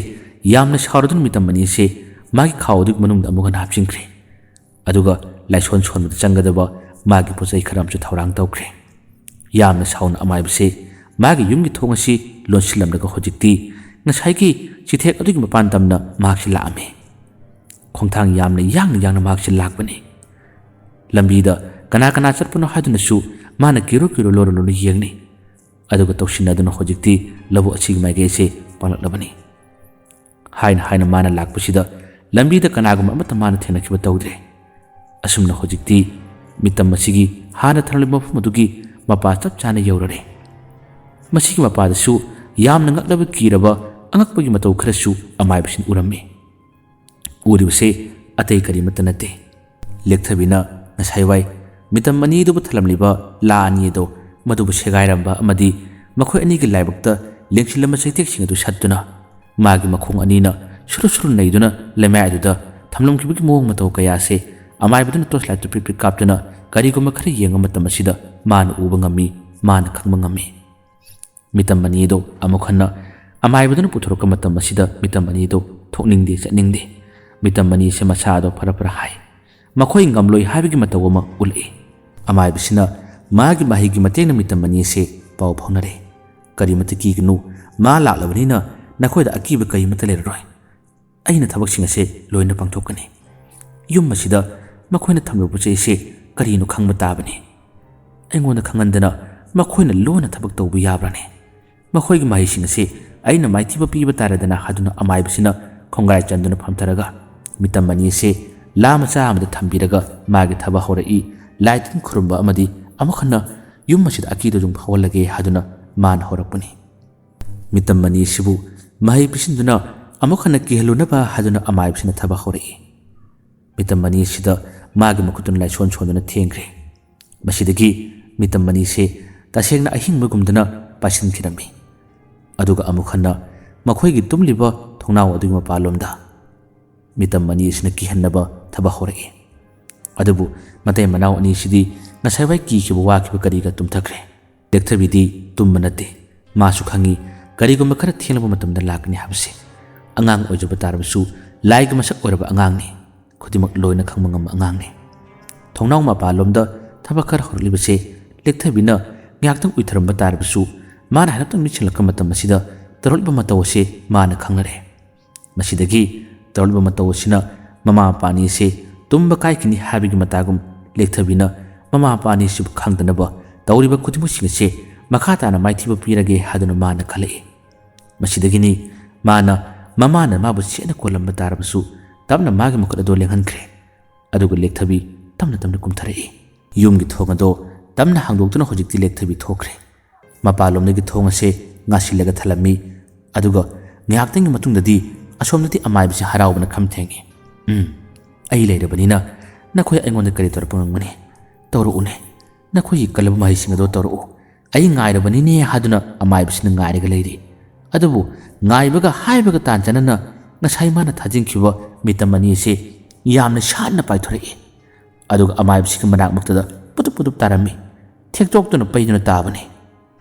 ꯌꯥꯝꯅ ꯁꯥꯎꯔꯗꯨꯅ ꯃꯤꯇꯝ ꯑꯅꯤꯁꯦ ꯃꯥꯒꯤ ꯈꯥꯎ ꯑꯗꯨꯒꯤ ꯃꯅꯨꯡꯗ ꯑꯃꯨꯛ ꯍꯟꯅ ꯍꯥꯞꯆꯤꯟꯈ꯭ꯔꯦ꯫ ꯑꯗꯨꯒ ꯂꯥꯏꯁꯣꯟ ꯁꯣꯟꯕꯗ ꯆꯪꯒꯗꯕ ꯃꯥꯒꯤ ꯄꯣꯠ ꯆꯩ ꯈꯔ ꯑꯃꯁꯨ ꯊꯧꯔꯥꯡ ꯇꯧꯈ꯭ꯔꯦ꯫ ꯌꯥꯝꯅ ꯁꯥꯎꯅ ꯑꯃꯥꯏꯕꯁꯦ ꯃꯥꯒꯤ ꯌꯨꯝꯒꯤ ꯊꯣꯡ ꯑꯁꯤ ꯂꯣꯟꯁꯤꯜꯂꯝꯂꯒ ꯍꯧꯖꯤꯛꯇꯤ ꯉꯁꯥꯏꯒꯤ ꯆꯤꯊꯦꯛ ꯑꯗꯨꯒꯤ ꯃꯄꯥꯟ ꯇꯝꯅ ꯃꯍꯥꯛꯁꯤ ꯂꯥꯛꯑꯝꯃꯤ꯫ ꯈꯣꯡꯊꯥꯡ ꯌꯥꯝꯅ ꯌꯥꯡꯅ ꯌꯥꯡꯅ ꯃꯍꯥꯛꯁꯤ ꯂꯥꯛꯄꯅꯤ꯫ ꯂꯝꯕꯤꯗ ꯀꯅꯥ ꯀꯅꯥ ꯆꯠꯄꯅꯣ ꯍꯥꯏꯗꯨꯅꯁꯨ ꯃꯥꯅ ꯀꯤꯔꯨ ꯀꯤꯔꯨ ꯂꯣꯔꯨ ꯂꯣꯔꯨ ꯌꯦꯡꯂꯤ꯫ ꯑꯗꯨꯒ ꯇꯧꯁꯤꯟꯅꯗꯨꯅ ꯍꯧꯖꯤꯛꯇꯤ ꯂꯧꯕꯨꯛ ꯑꯁꯤꯒꯤ ꯃꯥꯏꯀꯩ ꯑꯁꯤ ꯄꯥꯡꯂꯛꯂꯕꯅꯤ꯫ ꯍꯥꯏꯅ ꯍꯥꯏꯅ ꯃꯥꯅ ꯂꯥꯛꯄꯁꯤꯗ ꯂꯝꯕꯤꯗ ꯀꯅꯥꯒꯨꯝꯕ ꯑꯃꯠꯇ ꯃꯥꯅ ꯊꯦꯡꯅꯈꯤꯕ ꯇꯧꯗ꯭ꯔꯦ꯫ ꯑꯁꯨꯝꯅ ꯍꯧꯖꯤꯛꯇꯤ ꯃꯤꯇꯝ ꯑꯁꯤꯒꯤ ꯍꯥꯟꯅ ꯊꯝꯂꯝꯕ ꯃꯐꯝ ꯑꯗꯨꯒꯤ ꯃꯄꯥ ꯆꯞ ꯆꯥꯅ ꯌꯧꯔꯔꯦ꯫ ꯃꯁꯤꯒꯤ ꯃꯄꯥꯗꯁꯨ ꯌꯥꯝꯅ ꯉꯛꯂꯕ ꯀꯤꯔꯕ ꯑꯉꯛꯄꯒꯤ ꯃꯇꯧ ꯈꯔꯁꯨ ꯑꯃꯥꯏꯕꯁꯤꯅ ꯎꯔꯝꯃꯤ꯫ ꯎꯔꯤꯕꯁꯦ ꯑꯇꯩ ꯀꯔꯤꯃꯠꯇ ꯅꯠꯇꯦ꯫ ꯂꯦꯛꯊꯕꯤꯅ ꯉꯁꯥꯏ ꯋꯥꯏ ꯃꯤꯇꯝ ꯑꯅꯤꯗꯨꯕꯨ ꯊꯜꯂꯝꯂꯤꯕ ꯂꯥ ꯑꯅꯤ ꯑꯗꯣ ꯃꯗꯨꯕꯨ ꯁꯦꯒꯥꯏꯔꯝꯕ ꯑꯃꯗꯤ ꯃꯈꯣꯏ ꯑꯅꯤꯒꯤ ꯂꯥꯏꯕꯛꯇ ꯂꯦꯡꯁꯤꯜꯂꯝꯕ ꯆꯩꯇꯦꯛꯁꯤꯡ ꯑꯗꯨ ꯁꯠꯇꯨꯅ ꯃꯥꯒꯤ ꯃꯈꯣꯡ ꯑꯅꯤꯅ ꯁꯨꯔꯨ ꯁꯨꯔꯨ ꯅꯩꯗꯨꯅ ꯂꯩꯃꯥꯏ ꯑꯗꯨꯗ ꯊꯝꯂꯝꯈꯤꯕꯒꯤ ꯃꯑꯣꯡ ꯃꯇꯧ ꯀꯌꯥ ꯑꯁꯦ ꯑꯃꯥꯏꯕꯗꯨꯅ ꯇꯣꯔꯆ ꯂꯥꯏꯠꯇꯨ ꯄ꯭ꯔꯤꯛ ꯄ꯭ꯔꯤꯛ ꯀꯥꯞꯇꯨꯅ ꯀꯔꯤꯒꯨꯝꯕ ꯈꯔ ꯌꯦꯡꯕ ꯃꯇꯝ ꯑꯁꯤꯗ ꯃꯥꯅ ꯎꯕ ꯉꯝꯃꯤ, ꯃꯥꯅ ꯈꯪꯕ ꯉꯝꯃꯤ꯫ ꯃꯤꯇꯝ ꯑꯅꯤꯗꯣ ꯑꯃꯨꯛ ꯍꯟꯅ ꯑꯃꯥꯏꯕꯗꯨꯅ ꯄꯨꯊꯣꯔꯛꯄ ꯃꯇꯝ ꯑꯁꯤꯗ ꯃꯤꯇꯝ ꯑꯅꯤꯗꯣ ꯊꯣꯛꯅꯤꯡꯗꯦ, ꯆꯠꯅꯤꯡꯗꯦ꯫ ꯃꯤꯇꯝ ꯑꯅꯤꯁꯦ ꯃꯁꯥꯗꯣ ꯐꯔ ꯐꯔ ꯍꯥꯏ꯫ ꯃꯈꯣꯏ ꯉꯝꯂꯣꯏ ꯍꯥꯏꯕꯒꯤ ꯃꯇꯧ ꯑꯃ ꯎꯠꯂꯛꯏ꯫ ꯑꯃꯥꯏꯕꯁꯤꯅ ꯃꯥꯒꯤ ꯃꯍꯩꯒꯤ ꯃꯇꯦꯡꯅ ꯃꯤꯇꯝ ꯑꯅꯤꯁꯦ ꯄꯥꯎ ꯐꯥꯎꯅꯔꯦ꯫ "ꯀꯔꯤꯃꯇ ꯀꯤꯒꯅꯨ, ꯃꯥ ꯂꯥꯛꯂꯕꯅꯤꯅ ꯅꯈꯣꯏꯗ ꯑꯀꯤꯕ ꯀꯔꯤꯃꯇ ꯂꯩꯔꯔꯣꯏ꯫ ꯑꯩꯅ ꯊꯕꯛꯁꯤꯡ ꯑꯁꯦ ꯂꯣꯏꯅ ꯄꯥꯡꯊꯣꯛꯀꯅꯤ꯫ ꯌꯨꯝ ꯑꯁꯤꯗ ꯃꯈꯣꯏꯅ ꯊꯝꯂꯨꯕ ꯆꯩ ꯑꯁꯦ ꯀꯔꯤꯅꯣ ꯈꯪꯕ ꯇꯥꯕꯅꯤ꯫ ꯑꯩꯉꯣꯟꯗ ꯈꯪꯍꯟꯗꯅ ꯃꯈꯣꯏꯅ ꯂꯣꯟꯅ ꯊꯕꯛ ꯇꯧꯕ ꯌꯥꯕ꯭ꯔꯥꯅꯦ? ꯃꯈꯣꯏꯒꯤ ꯃꯍꯩꯁꯤꯡ ꯑꯁꯤ ꯑꯩꯅ ꯃꯥꯏꯊꯤꯕ ꯄꯤꯕ ꯇꯥꯔꯦꯗꯅ" ꯍꯥꯏꯗꯨꯅ ꯑꯃꯥꯏꯕꯁꯤꯅ ꯈꯣꯡꯒꯥꯏ ꯆꯟꯗꯨꯅ ꯐꯝꯊꯔꯒ ꯃꯤꯇꯝ ꯑꯅꯤ ꯑꯁꯤ ꯂꯥ ꯃꯆꯥ ꯑꯃꯗ ꯊꯝꯕꯤꯔꯒ ꯃꯥꯒꯤ ꯊꯕꯛ ꯍꯧꯔꯛꯏ꯫ ꯂꯥꯏ ꯇꯤꯟ ꯈꯨꯔꯨꯝꯕ ꯑꯃꯗꯤ ꯑꯃꯨꯛ ꯍꯟꯅ ꯌꯨꯝ ꯑꯁꯤꯗ ꯑꯀꯤꯗꯣ ꯑꯗꯨꯝ ꯐꯥꯎꯍꯜꯂꯒꯦ ꯍꯥꯏꯗꯨꯅ ꯃꯥꯅ ꯍꯧꯔꯛꯄꯅꯤ꯫ ꯃꯤꯇꯝ ꯑꯅꯤ ꯑꯁꯤꯕꯨ ꯃꯍꯩ ꯄꯤꯁꯤꯟꯗꯨꯅ ꯑꯃꯨꯛ ꯍꯟꯅ ꯀꯤꯍꯜꯂꯨꯅꯕ ꯍꯥꯏꯗꯨꯅ ꯑꯃꯥꯏꯕꯁꯤꯅ ꯊꯕꯛ ꯍꯧꯔꯛꯏ꯫ ꯃꯤꯇꯝ ꯑꯅꯤ ꯑꯁꯤꯗ ꯃꯥꯒꯤ ꯃꯈꯨꯠꯇꯨꯅ ꯂꯥꯏꯁꯣꯟ ꯁꯣꯟꯗꯨꯅ ꯊꯦꯡꯈ꯭ꯔꯦ꯫ ꯃꯁꯤꯗꯒꯤ ꯃꯤꯇꯝ ꯑꯅꯤꯁꯦ ꯇꯁꯦꯡꯅ ꯑꯍꯤꯡꯕꯒꯨꯝꯗꯅ ꯄꯥꯏꯁꯤꯟꯈꯤꯔꯝꯃꯤ꯫ ꯑꯗꯨꯒ ꯑꯃꯨꯛ ꯍꯟꯅ ꯃꯈꯣꯏꯒꯤ ꯇꯨꯝꯂꯤꯕ ꯊꯣꯡꯅꯥꯎ ꯑꯗꯨꯒꯤ ꯃꯄꯥꯟꯂꯣꯝꯗ ꯃꯤꯇꯝ ꯑꯅꯤ ꯑꯁꯤꯅ ꯀꯤꯍꯟꯅꯕ ꯊꯕꯛ ꯍꯧꯔꯛꯏ꯫ ꯑꯗꯨꯕꯨ ꯃꯇꯩ ꯃꯅꯥꯎ ꯑꯅꯤꯁꯤꯗꯤ ꯉꯁꯥꯏꯋꯥꯏ ꯀꯤꯈꯤꯕ ꯋꯥꯈꯤꯕ ꯀꯔꯤꯒ ꯇꯨꯝꯊꯈ꯭ꯔꯦ꯫ ꯂꯦꯛꯊꯕꯤꯗꯤ ꯇꯨꯝꯕ ꯅꯠꯇꯦ꯫ ꯃꯥꯁꯨ ꯈꯪꯏ ꯀꯔꯤꯒꯨꯝꯕ ꯈꯔ ꯊꯦꯡꯂꯕ ꯃꯇꯝꯗ ꯂꯥꯛꯀꯅꯤ ꯍꯥꯏꯕꯁꯦ꯫ ꯑꯉꯥꯡ ꯑꯣꯏꯖꯕ ꯇꯥꯔꯕꯁꯨ ꯂꯥꯏꯒꯤ ꯃꯁꯛ ꯑꯣꯏꯔꯕ ꯑꯉꯥꯡꯅꯤ꯫ ꯈꯨꯗꯤꯡꯃꯛ ꯂꯣꯏꯅ ꯈꯪꯕ ꯉꯝꯕ ꯑꯉꯥꯡꯅꯤ꯫ ꯊꯣꯡꯅꯥꯎ ꯃꯄꯥꯟꯂꯣꯝꯗ ꯊꯕꯛ ꯈꯔ ꯍꯧꯔꯛꯂꯤꯕꯁꯦ ꯂꯦꯛꯊꯕꯤꯅ ꯉꯥꯏꯍꯥꯛꯇꯪ ꯎꯏꯊꯔꯝꯕ ꯇꯥꯔꯕꯁꯨ ꯃꯥꯅ ꯍꯥꯏꯔꯞꯇꯪ ꯃꯤꯠꯁꯤꯜꯂꯛꯄ ꯃꯇꯝ ꯑꯁꯤꯗ ꯇꯧꯔꯛꯂꯤꯕ ꯃꯇꯧ ꯑꯁꯤ ꯃꯥꯅ ꯈꯪꯅꯔꯦ꯫ ꯃꯁꯤꯗꯒꯤ ꯇꯧꯔꯛꯂꯤꯕ ꯃꯇꯧ ꯑꯁꯤꯅ ꯃꯃꯥ ꯃꯄꯥ ꯑꯅꯤ ꯑꯁꯤ ꯇꯨꯝꯕ ꯀꯥꯏꯈꯤꯅꯤ ꯍꯥꯏꯕꯒꯤ ꯃꯇꯥꯒꯨꯝ ꯂꯦꯛꯊꯕꯤꯅ ꯃꯃꯥ ꯃꯄꯥ ꯑꯅꯤꯁꯤꯕꯨ ꯈꯪꯗꯅꯕ ꯇꯧꯔꯤꯕ ꯈꯨꯗꯤꯡꯃꯛꯁꯤꯡ ꯑꯁꯤ ꯃꯈꯥ ꯇꯥꯅ ꯃꯥꯏꯊꯤꯕ ꯄꯤꯔꯒꯦ ꯍꯥꯏꯗꯨꯅ ꯃꯥꯅ ꯈꯜꯂꯛꯏ꯫ ꯃꯁꯤꯗꯒꯤꯅꯤ ꯃꯥꯅ ꯃꯃꯥꯅ ꯃꯥꯕꯨ ꯆꯦꯠꯅ ꯀꯣꯜꯂꯝꯕ ꯇꯥꯔꯕꯁꯨ, ꯇꯞꯅ ꯃꯥꯒꯤ ꯃꯈꯨꯠ ꯑꯗꯨ ꯂꯦꯡꯍꯟꯈ꯭ꯔꯦ꯫ ꯑꯗꯨꯒ ꯂꯦꯛꯊꯕꯤ ꯇꯞꯅ ꯇꯞꯅ ꯀꯨꯝꯊꯔꯛꯏ꯫ ꯌꯨꯝꯒꯤ ꯊꯣꯡ ꯑꯗꯨ ꯇꯞꯅ ꯍꯥꯡꯗꯣꯛꯇꯨꯅ ꯍꯧꯖꯤꯛꯇꯤ ꯂꯦꯛꯊꯕꯤ ꯊꯣꯛꯈ꯭ꯔꯦ꯫ ꯃꯄꯥꯟꯂꯣꯝꯗꯒꯤ ꯊꯣꯡ ꯑꯁꯦ ꯉꯥꯁꯤꯜꯂꯒ ꯊꯜꯂꯝꯃꯤ꯫ ꯑꯗꯨꯒ ꯉꯥꯏꯍꯥꯛꯇꯪꯒꯤ ꯃꯇꯨꯡꯗꯗꯤ ꯑꯁꯣꯝꯗꯗꯤ ꯑꯃꯥꯏꯕꯁꯤ ꯍꯔꯥꯎꯕꯅ ꯈꯝ ꯊꯦꯡꯏ꯫ "ꯎꯝ, ꯑꯩ ꯂꯩꯔꯕꯅꯤꯅ ꯅꯈꯣꯏ ꯑꯩꯉꯣꯟꯗ ꯀꯔꯤ ꯇꯧꯔꯛꯄ ꯉꯝꯒꯅꯤ? ꯇꯧꯔꯛꯎꯅꯦ, ꯅꯈꯣꯏꯒꯤ ꯀꯜꯂꯕ ꯃꯍꯩꯁꯤꯡ ꯑꯗꯣ ꯇꯧꯔꯛꯎ꯫ ꯑꯩ ꯉꯥꯏꯔꯕꯅꯤꯅꯦ" ꯍꯥꯏꯗꯨꯅ ꯑꯃꯥꯏꯕꯁꯤꯅ ꯉꯥꯏꯔꯒ ꯂꯩꯔꯤ꯫ ꯑꯗꯨꯕꯨ ꯉꯥꯏꯕꯒ ꯍꯥꯏꯕꯒ ꯇꯥꯟ ꯆꯥꯟꯅꯅ ꯉꯁꯥꯏ ꯃꯥꯅ ꯊꯥꯖꯤꯟꯈꯤꯕ ꯃꯤꯇꯝ ꯑꯅꯤ ꯑꯁꯤ ꯌꯥꯝꯅ ꯁꯥꯟꯅ ꯄꯥꯏꯊꯣꯔꯛꯏ꯫ ꯑꯗꯨꯒ ꯑꯃꯥꯏꯕꯁꯤꯒꯤ ꯃꯅꯥꯛꯃꯛꯇꯗ ꯄꯨꯗꯨꯞ ꯄꯨꯗꯨꯞ ꯇꯥꯔꯝꯃꯤ꯫ ꯊꯦꯛꯇꯣꯛꯇꯨꯅ ꯄꯩꯗꯨꯅ ꯇꯥꯕꯅꯤ꯫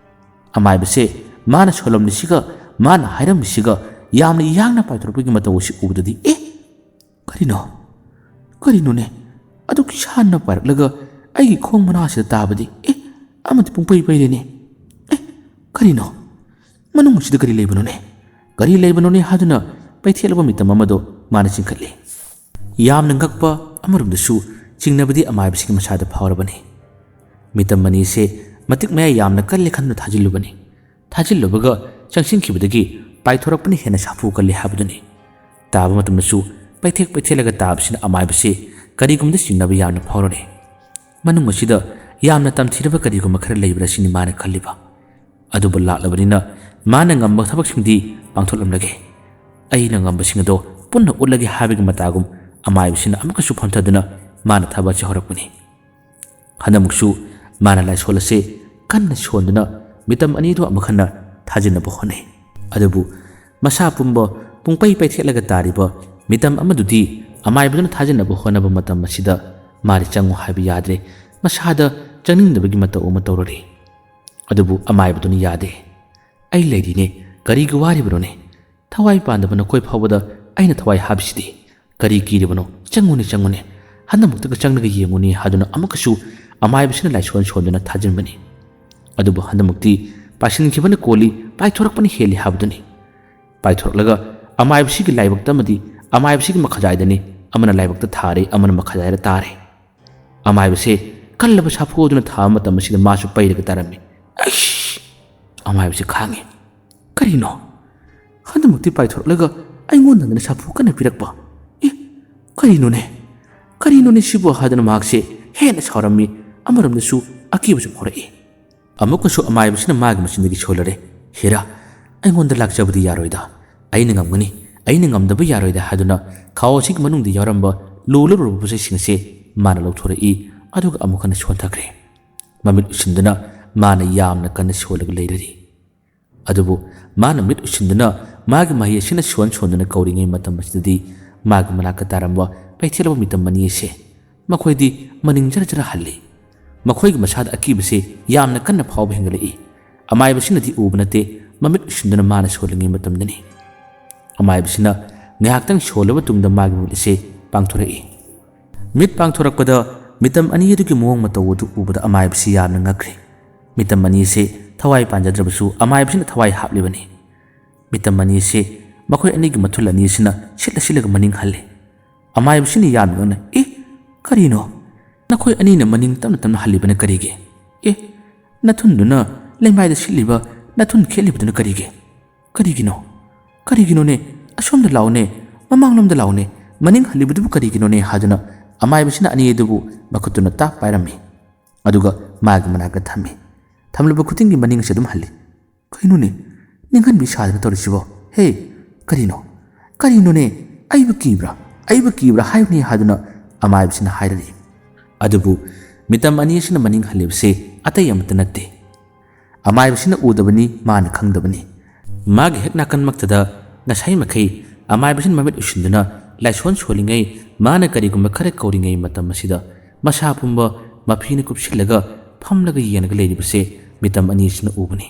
ꯑꯃꯥꯏꯕꯁꯦ ꯃꯥꯅ ꯁꯣꯜꯂꯝꯂꯤꯁꯤꯒ ꯃꯥꯅ ꯍꯥꯏꯔꯝꯃꯤꯁꯤꯒ ꯌꯥꯝꯅ ꯌꯥꯡꯅ ꯄꯥꯏꯊꯣꯔꯛꯄꯒꯤ ꯃꯇꯧ ꯑꯁꯤ ꯎꯕꯗꯗꯤ, "ꯑꯦ, ꯀꯔꯤꯅꯣ? ꯀꯔꯤꯅꯣꯅꯦ? ꯑꯗꯨꯛ ꯁꯥꯟꯅ ꯄꯥꯏꯔꯛꯂꯒ ꯑꯩꯒꯤ ꯈꯣꯡ ꯃꯅꯥꯁꯤꯗ ꯇꯥꯕꯗꯤ, ꯑꯦ, ꯑꯃꯗꯤ ꯄꯨꯡꯄꯩ ꯄꯩꯔꯦꯅꯦ꯫ ꯑꯦ, ꯀꯔꯤꯅꯣ? ꯃꯅꯨꯡ ꯑꯁꯤꯗ ꯀꯔꯤ ꯂꯩꯕꯅꯣꯅꯦ? ꯀꯔꯤ ꯂꯩꯕꯅꯣꯅꯦ?" ꯍꯥꯏꯗꯨꯅ ꯄꯩꯊꯦꯛꯂꯕ ꯃꯤꯇꯝ ꯑꯃꯗꯣ ꯃꯥꯅ ꯆꯤꯡꯈꯠꯂꯤ꯫ ꯌꯥꯝꯅ ꯉꯛꯄ ꯑꯃꯔꯣꯝꯗꯁꯨ ꯆꯤꯡꯅꯕꯗꯤ ꯑꯃꯥꯏꯕꯁꯤꯒꯤ ꯃꯁꯥꯗ ꯐꯥꯎꯔꯕꯅꯤ꯫ ꯃꯤꯇꯝ ꯑꯅꯤꯁꯦ ꯃꯇꯤꯛ ꯃꯌꯥꯏ ꯌꯥꯝꯅ ꯀꯜꯂꯦ ꯈꯟꯗꯨꯅ ꯊꯥꯖꯤꯜꯂꯨꯕꯅꯤ꯫ ꯊꯥꯖꯤꯜꯂꯨꯕꯒ ꯆꯪꯁꯤꯟꯈꯤꯕꯗꯒꯤ ꯄꯥꯏꯊꯣꯔꯛꯄꯅ ꯍꯦꯟꯅ ꯁꯥꯐꯨ ꯀꯜꯂꯤ ꯍꯥꯏꯕꯗꯨꯅꯤ꯫ ꯇꯥꯕ ꯃꯇꯝꯗꯁꯨ ꯄꯩꯊꯦꯛ ꯄꯩꯊꯦꯛꯂꯒ ꯇꯥꯕꯁꯤꯅ ꯑꯃꯥꯏꯕꯁꯤ ꯀꯔꯤꯒꯨꯝꯕꯗ ꯆꯤꯡꯅꯕ ꯌꯥꯝꯅ ꯐꯥꯎꯔꯔꯦ꯫ ꯃꯅꯨꯡ ꯑꯁꯤꯗ ꯌꯥꯝꯅ ꯇꯝꯊꯤꯔꯕ ꯀꯔꯤꯒꯨꯝꯕ ꯈꯔ ꯂꯩꯕ꯭ꯔꯥ ꯁꯤꯅꯤ ꯃꯥꯅ ꯈꯜꯂꯤꯕ꯫ ꯑꯗꯨꯕꯨ ꯂꯥꯛꯂꯕꯅꯤꯅ ꯃꯥꯅ ꯉꯝꯕ ꯊꯕꯛꯁꯤꯡꯗꯤ ꯄꯥꯡꯊꯣꯛꯂꯝꯂꯒꯦ꯫ ꯑꯩꯅ ꯉꯝꯕꯁꯤꯡ ꯑꯗꯣ ꯄꯨꯟꯅ ꯎꯠꯂꯒꯦ ꯍꯥꯏꯕꯒꯤ ꯃꯇꯥꯒꯨꯝ ꯑꯃꯥꯏꯕꯁꯤꯅ ꯑꯃꯨꯛꯀꯁꯨ ꯐꯝꯊꯗꯨꯅ ꯃꯥꯅ ꯊꯕꯛ ꯑꯁꯤ ꯍꯧꯔꯛꯄꯅꯤ꯫ ꯍꯟꯗꯛꯃꯨꯛꯁꯨ ꯃꯥꯅ ꯂꯥꯏꯁꯣꯜ ꯑꯁꯤ ꯀꯟꯅ ꯁꯣꯟꯗꯨꯅ ꯃꯤꯇꯝ ꯑꯅꯤꯗꯨ ꯑꯃꯨꯛ ꯍꯟꯅ ꯊꯥꯖꯤꯟꯅꯕ ꯍꯣꯠꯅꯩ꯫ ꯑꯗꯨꯕꯨ ꯃꯁꯥ ꯄꯨꯝꯕ ꯄꯨꯡꯄꯩ ꯄꯩꯊꯦꯛꯂꯒ ꯇꯥꯔꯤꯕ ꯃꯤꯇꯝ ꯑꯃꯗꯨꯗꯤ ꯑꯃꯥꯏꯕꯗꯨꯅ ꯊꯥꯖꯤꯟꯅꯕ ꯍꯣꯠꯅꯕ ꯃꯇꯝ ꯑꯁꯤꯗ ꯃꯥꯗꯤ ꯆꯪꯉꯨ ꯍꯥꯏꯕ ꯌꯥꯗ꯭ꯔꯦ꯫ ꯃꯁꯥꯗ ꯆꯪꯅꯤꯡꯗꯕꯒꯤ ꯃꯇꯧ ꯑꯃ ꯇꯧꯔꯔꯤ꯫ ꯑꯗꯨꯕꯨ ꯑꯃꯥꯏꯕꯗꯨꯅ ꯌꯥꯗꯦ꯫ "ꯑꯩ ꯂꯩꯔꯤꯅꯦ, ꯀꯔꯤꯒꯤ ꯋꯥꯔꯤꯕꯅꯣꯅꯦ? ꯊꯋꯥꯏ ꯄꯥꯟꯗꯕ ꯅꯈꯣꯏ ꯐꯥꯎꯕꯗ ꯑꯩꯅ ꯊꯋꯥꯏ ꯍꯥꯞꯄꯤꯁꯤꯗꯤ꯫ ꯀꯔꯤ ꯀꯤꯔꯤꯕꯅꯣ? ꯆꯪꯉꯨꯅꯦ, ꯆꯪꯉꯨꯅꯦ꯫ ꯍꯟꯗꯛꯃꯛꯇꯒ ꯆꯪꯂꯒ ꯌꯦꯡꯉꯨꯅꯦ" ꯍꯥꯏꯗꯨꯅ ꯑꯃꯨꯛꯀꯁꯨ ꯑꯃꯥꯏꯕꯁꯤꯅ ꯂꯥꯏꯁꯣꯟ ꯁꯣꯟꯗꯨꯅ ꯊꯥꯖꯤꯟꯕꯅꯤ꯫ ꯑꯗꯨꯕꯨ ꯍꯟꯗꯛꯃꯛꯇꯤ ꯄꯥꯏꯁꯤꯟꯈꯤꯕꯅ ꯀꯣꯜꯂꯤ, ꯄꯥꯏꯊꯣꯔꯛꯄꯅ ꯍꯦꯜꯂꯤ ꯍꯥꯏꯕꯗꯨꯅꯤ꯫ ꯄꯥꯏꯊꯣꯔꯛꯂꯒ ꯑꯃꯥꯏꯕꯁꯤꯒꯤ ꯂꯥꯏꯕꯛꯇ ꯑꯃꯗꯤ ꯑꯃꯥꯏꯕꯁꯤꯒꯤ ꯃꯈꯥꯖꯥꯏꯗꯅꯤ, ꯑꯃꯅ ꯂꯥꯏꯕꯛꯇ ꯊꯥꯔꯦ, ꯑꯃꯅ ꯃꯈꯥꯖꯥꯏꯗ ꯇꯥꯔꯦ꯫ ꯑꯃꯥꯏꯕꯁꯦ ꯀꯜꯂꯕ ꯁꯥꯐꯨ ꯑꯗꯨꯅ ꯊꯥꯕ ꯃꯇꯝ ꯑꯁꯤꯗ ꯃꯥꯁꯨ ꯄꯩꯔꯒ ꯇꯥꯔꯝꯃꯤ꯫ "ꯑꯩꯁ!" ꯑꯃꯥꯏꯕꯁꯦ ꯈꯥꯡꯉꯤ꯫ "ꯀꯔꯤꯅꯣ? ꯍꯟꯗꯛꯃꯛꯇꯤ ꯄꯥꯏꯊꯣꯔꯛꯂꯒ ꯑꯩꯉꯣꯟꯗ ꯅꯁꯥꯐꯨ ꯀꯟꯅ ꯄꯤꯔꯛꯄ꯫ ꯑꯦ, ꯀꯔꯤꯅꯣꯅꯦ? ꯀꯔꯤꯅꯣꯅꯦ ꯁꯤꯕꯨ?" ꯍꯥꯏꯗꯨꯅ ꯃꯍꯥꯛꯁꯦ ꯍꯦꯟꯅ ꯁꯥꯎꯔꯝꯃꯤ, ꯑꯃꯔꯣꯝꯗꯁꯨ ꯑꯀꯤꯕꯁꯨ ꯐꯥꯎꯔꯛꯏ꯫ ꯑꯃꯨꯛꯀꯁꯨ ꯑꯃꯥꯏꯕꯁꯤꯅ ꯃꯥꯒꯤ ꯃꯆꯤꯟꯗꯒꯤ ꯁꯣꯜꯂꯔꯦ, "ꯍꯦꯔꯥ, ꯑꯩꯉꯣꯟꯗ ꯂꯥꯛꯆꯕꯗꯤ ꯌꯥꯔꯣꯏꯗ, ꯑꯩꯅ ꯉꯝꯒꯅꯤ, ꯑꯩꯅ ꯉꯝꯗꯕ ꯌꯥꯔꯣꯏꯗ" ꯍꯥꯏꯗꯨꯅ ꯈꯥꯎ ꯑꯁꯤꯒꯤ ꯃꯅꯨꯡꯗ ꯌꯥꯎꯔꯝꯕ ꯂꯨ ꯂꯨꯔꯕ ꯄꯣꯠꯆꯩꯁꯤꯡ ꯑꯁꯦ ꯃꯥꯅ ꯂꯧꯊꯣꯔꯛꯏ꯫ ꯑꯗꯨꯒ ꯑꯃꯨꯛ ꯍꯟꯅ ꯁꯣꯟꯊꯈ꯭ꯔꯦ꯫ ꯃꯃꯤꯠ ꯎꯏꯁꯤꯟꯗꯨꯅ ꯃꯥꯅ ꯌꯥꯝꯅ ꯀꯟꯅ ꯁꯣꯜꯂꯒ ꯂꯩꯔꯔꯤ꯫ ꯑꯗꯨꯕꯨ ꯃꯥꯅ ꯃꯤꯠ ꯎꯏꯁꯤꯟꯗꯨꯅ ꯃꯥꯒꯤ ꯃꯍꯩ ꯑꯁꯤꯅ ꯁꯣꯟ ꯁꯣꯟꯗꯨꯅ ꯀꯧꯔꯤꯉꯩ ꯃꯇꯝ ꯑꯁꯤꯗꯗꯤ ꯃꯥꯒꯤ ꯃꯅꯥꯛꯇ ꯇꯥꯔꯝꯕ ꯄꯩꯊꯦꯜꯂꯕ ꯃꯤꯇꯝ ꯑꯅꯤ ꯑꯁꯦ ꯃꯈꯣꯏꯗꯤ ꯃꯅꯤꯡ ꯖꯔ ꯖꯔ ꯍꯜꯂꯤ꯫ ꯃꯈꯣꯏꯒꯤ ꯃꯁꯥꯗ ꯑꯀꯤꯕꯁꯤ ꯌꯥꯝꯅ ꯀꯟꯅ ꯐꯥꯎꯕ ꯍꯦꯟꯒꯠꯂꯛꯏ꯫ ꯑꯃꯥꯏꯕꯁꯤꯅꯗꯤ ꯎꯕ ꯅꯠꯇꯦ, ꯃꯃꯤꯠ ꯎꯏꯁꯤꯟꯗꯨꯅ ꯃꯥꯅ ꯁꯣꯜꯂꯤꯉꯩ ꯃꯇꯝꯗꯅꯤ꯫ ꯑꯃꯥꯏꯕꯁꯤꯅ ꯉꯥꯏꯍꯥꯛꯇꯪ ꯁꯣꯜꯂꯕ ꯇꯨꯡꯗ ꯃꯥꯒꯤ ꯃꯃꯤꯠ ꯑꯁꯤ ꯄꯥꯡꯊꯣꯔꯛꯏ꯫ ꯃꯤꯠ ꯄꯥꯡꯊꯣꯔꯛꯄꯗ ꯃꯤꯇꯝ ꯑꯅꯤ ꯑꯗꯨꯒꯤ ꯃꯑꯣꯡ ꯃꯇꯧ ꯑꯗꯨ ꯎꯕꯗ ꯑꯃꯥꯏꯕꯁꯤ ꯌꯥꯝꯅ ꯉꯛꯈ꯭ꯔꯦ꯫ ꯃꯤꯇꯝ ꯑꯅꯤ ꯑꯁꯤ ꯊꯋꯥꯏ ꯄꯥꯟꯖꯗ꯭ꯔꯕꯁꯨ ꯑꯃꯥꯏꯕꯁꯤꯅ ꯊꯋꯥꯏ ꯍꯥꯞꯂꯤꯕꯅꯤ꯫ ꯃꯤꯇꯝ ꯑꯅꯤ ꯑꯁꯤ ꯃꯈꯣꯏ ꯑꯅꯤꯒꯤ ꯃꯊꯨꯜ ꯑꯅꯤ ꯑꯁꯤꯅ ꯁꯤꯠꯂ ꯁꯤꯠꯂꯒ ꯃꯅꯤꯡ ꯍꯜꯂꯤ꯫ ꯑꯃꯥꯏꯕꯁꯤꯅ ꯌꯥꯝꯅ ꯉꯛꯅ, "ꯑꯦ, ꯀꯔꯤꯅꯣ? ꯅꯈꯣꯏ ꯑꯅꯤꯅ ꯃꯅꯤꯡ ꯇꯞꯅ ꯇꯞꯅ ꯍꯜꯂꯤꯕꯅ ꯀꯔꯤꯒꯤ? ꯑꯦ, ꯅꯊꯨꯟꯗꯨꯅ ꯂꯩꯃꯥꯏꯗ ꯁꯤꯠꯂꯤꯕ ꯅꯊꯨꯟ ꯈꯦꯠꯂꯤꯕꯗꯨꯅ ꯀꯔꯤꯒꯤ? ꯀꯔꯤꯒꯤꯅꯣ? ꯀꯔꯤꯒꯤꯅꯣꯅꯦ? ꯑꯁꯣꯝꯗ ꯂꯥꯛꯎꯅꯦ, ꯃꯃꯥꯡꯂꯣꯝꯗ ꯂꯥꯛꯎꯅꯦ, ꯃꯅꯤꯡ ꯍꯜꯂꯤꯕꯗꯨꯕꯨ ꯀꯔꯤꯒꯤꯅꯣꯅꯦ?" ꯍꯥꯏꯗꯨꯅ ꯑꯃꯥꯏꯕꯁꯤꯅ ꯑꯅꯤ ꯑꯗꯨꯕꯨ ꯃꯈꯨꯠꯇꯨꯅ ꯇꯥꯛ ꯄꯥꯏꯔꯝꯃꯤ꯫ ꯑꯗꯨꯒ ꯃꯥꯒꯤ ꯃꯅꯥꯛꯇ ꯊꯝꯃꯤ꯫ ꯊꯝꯂꯨꯕ ꯈꯨꯗꯤꯡꯒꯤ ꯃꯅꯤꯡꯁꯦ ꯑꯗꯨꯝ ꯍꯜꯂꯤ꯫ "ꯀꯩꯅꯣꯅꯦ? ꯅꯤꯡꯍꯟꯕꯤ ꯁꯥꯗꯅ ꯇꯧꯔꯤꯁꯤꯕꯣ? ꯍꯦ, ꯀꯔꯤꯅꯣ? ꯀꯔꯤꯅꯣꯅꯦ? ꯑꯩꯕꯨ ꯀꯤꯕ꯭ꯔꯥ? ꯑꯩꯕꯨ ꯀꯤꯕ꯭ꯔꯥ ꯍꯥꯏꯕꯅꯤ?" ꯍꯥꯏꯗꯨꯅ ꯑꯃꯥꯏꯕꯁꯤꯅ ꯍꯥꯏꯔꯛꯏ꯫ ꯑꯗꯨꯕꯨ ꯃꯤꯇꯝ ꯑꯅꯤ ꯑꯁꯤꯅ ꯃꯅꯤꯡ ꯍꯜꯂꯤꯕꯁꯤ ꯑꯇꯩ ꯑꯃꯠꯇ ꯅꯠꯇꯦ꯫ ꯑꯃꯥꯏꯕꯁꯤꯅ ꯎꯗꯕꯅꯤ, ꯃꯥꯅ ꯈꯪꯗꯕꯅꯤ꯫ ꯃꯥꯒꯤ ꯍꯦꯛ ꯅꯥꯀꯟꯃꯛꯇꯗ ꯉꯁꯥꯏ ꯃꯈꯩ ꯑꯃꯥꯏꯕꯁꯤꯅ ꯃꯃꯤꯠ ꯎꯏꯁꯤꯟꯗꯨꯅ ꯂꯥꯏꯁꯣꯟ ꯁꯣꯜꯂꯤꯉꯩ, ꯃꯥꯅ ꯀꯔꯤꯒꯨꯝꯕ ꯈꯔ ꯀꯧꯔꯤꯉꯩ ꯃꯇꯝ ꯑꯁꯤꯗ ꯃꯁꯥ ꯄꯨꯝꯕ ꯃꯐꯤꯅ ꯀꯨꯞꯁꯤꯜꯂꯒ ꯐꯝꯂꯒ ꯌꯦꯡꯂꯒ ꯂꯩꯔꯤꯕꯁꯦ ꯃꯤꯇꯝ ꯑꯅꯤ ꯑꯁꯤꯅ ꯎꯕꯅꯤ꯫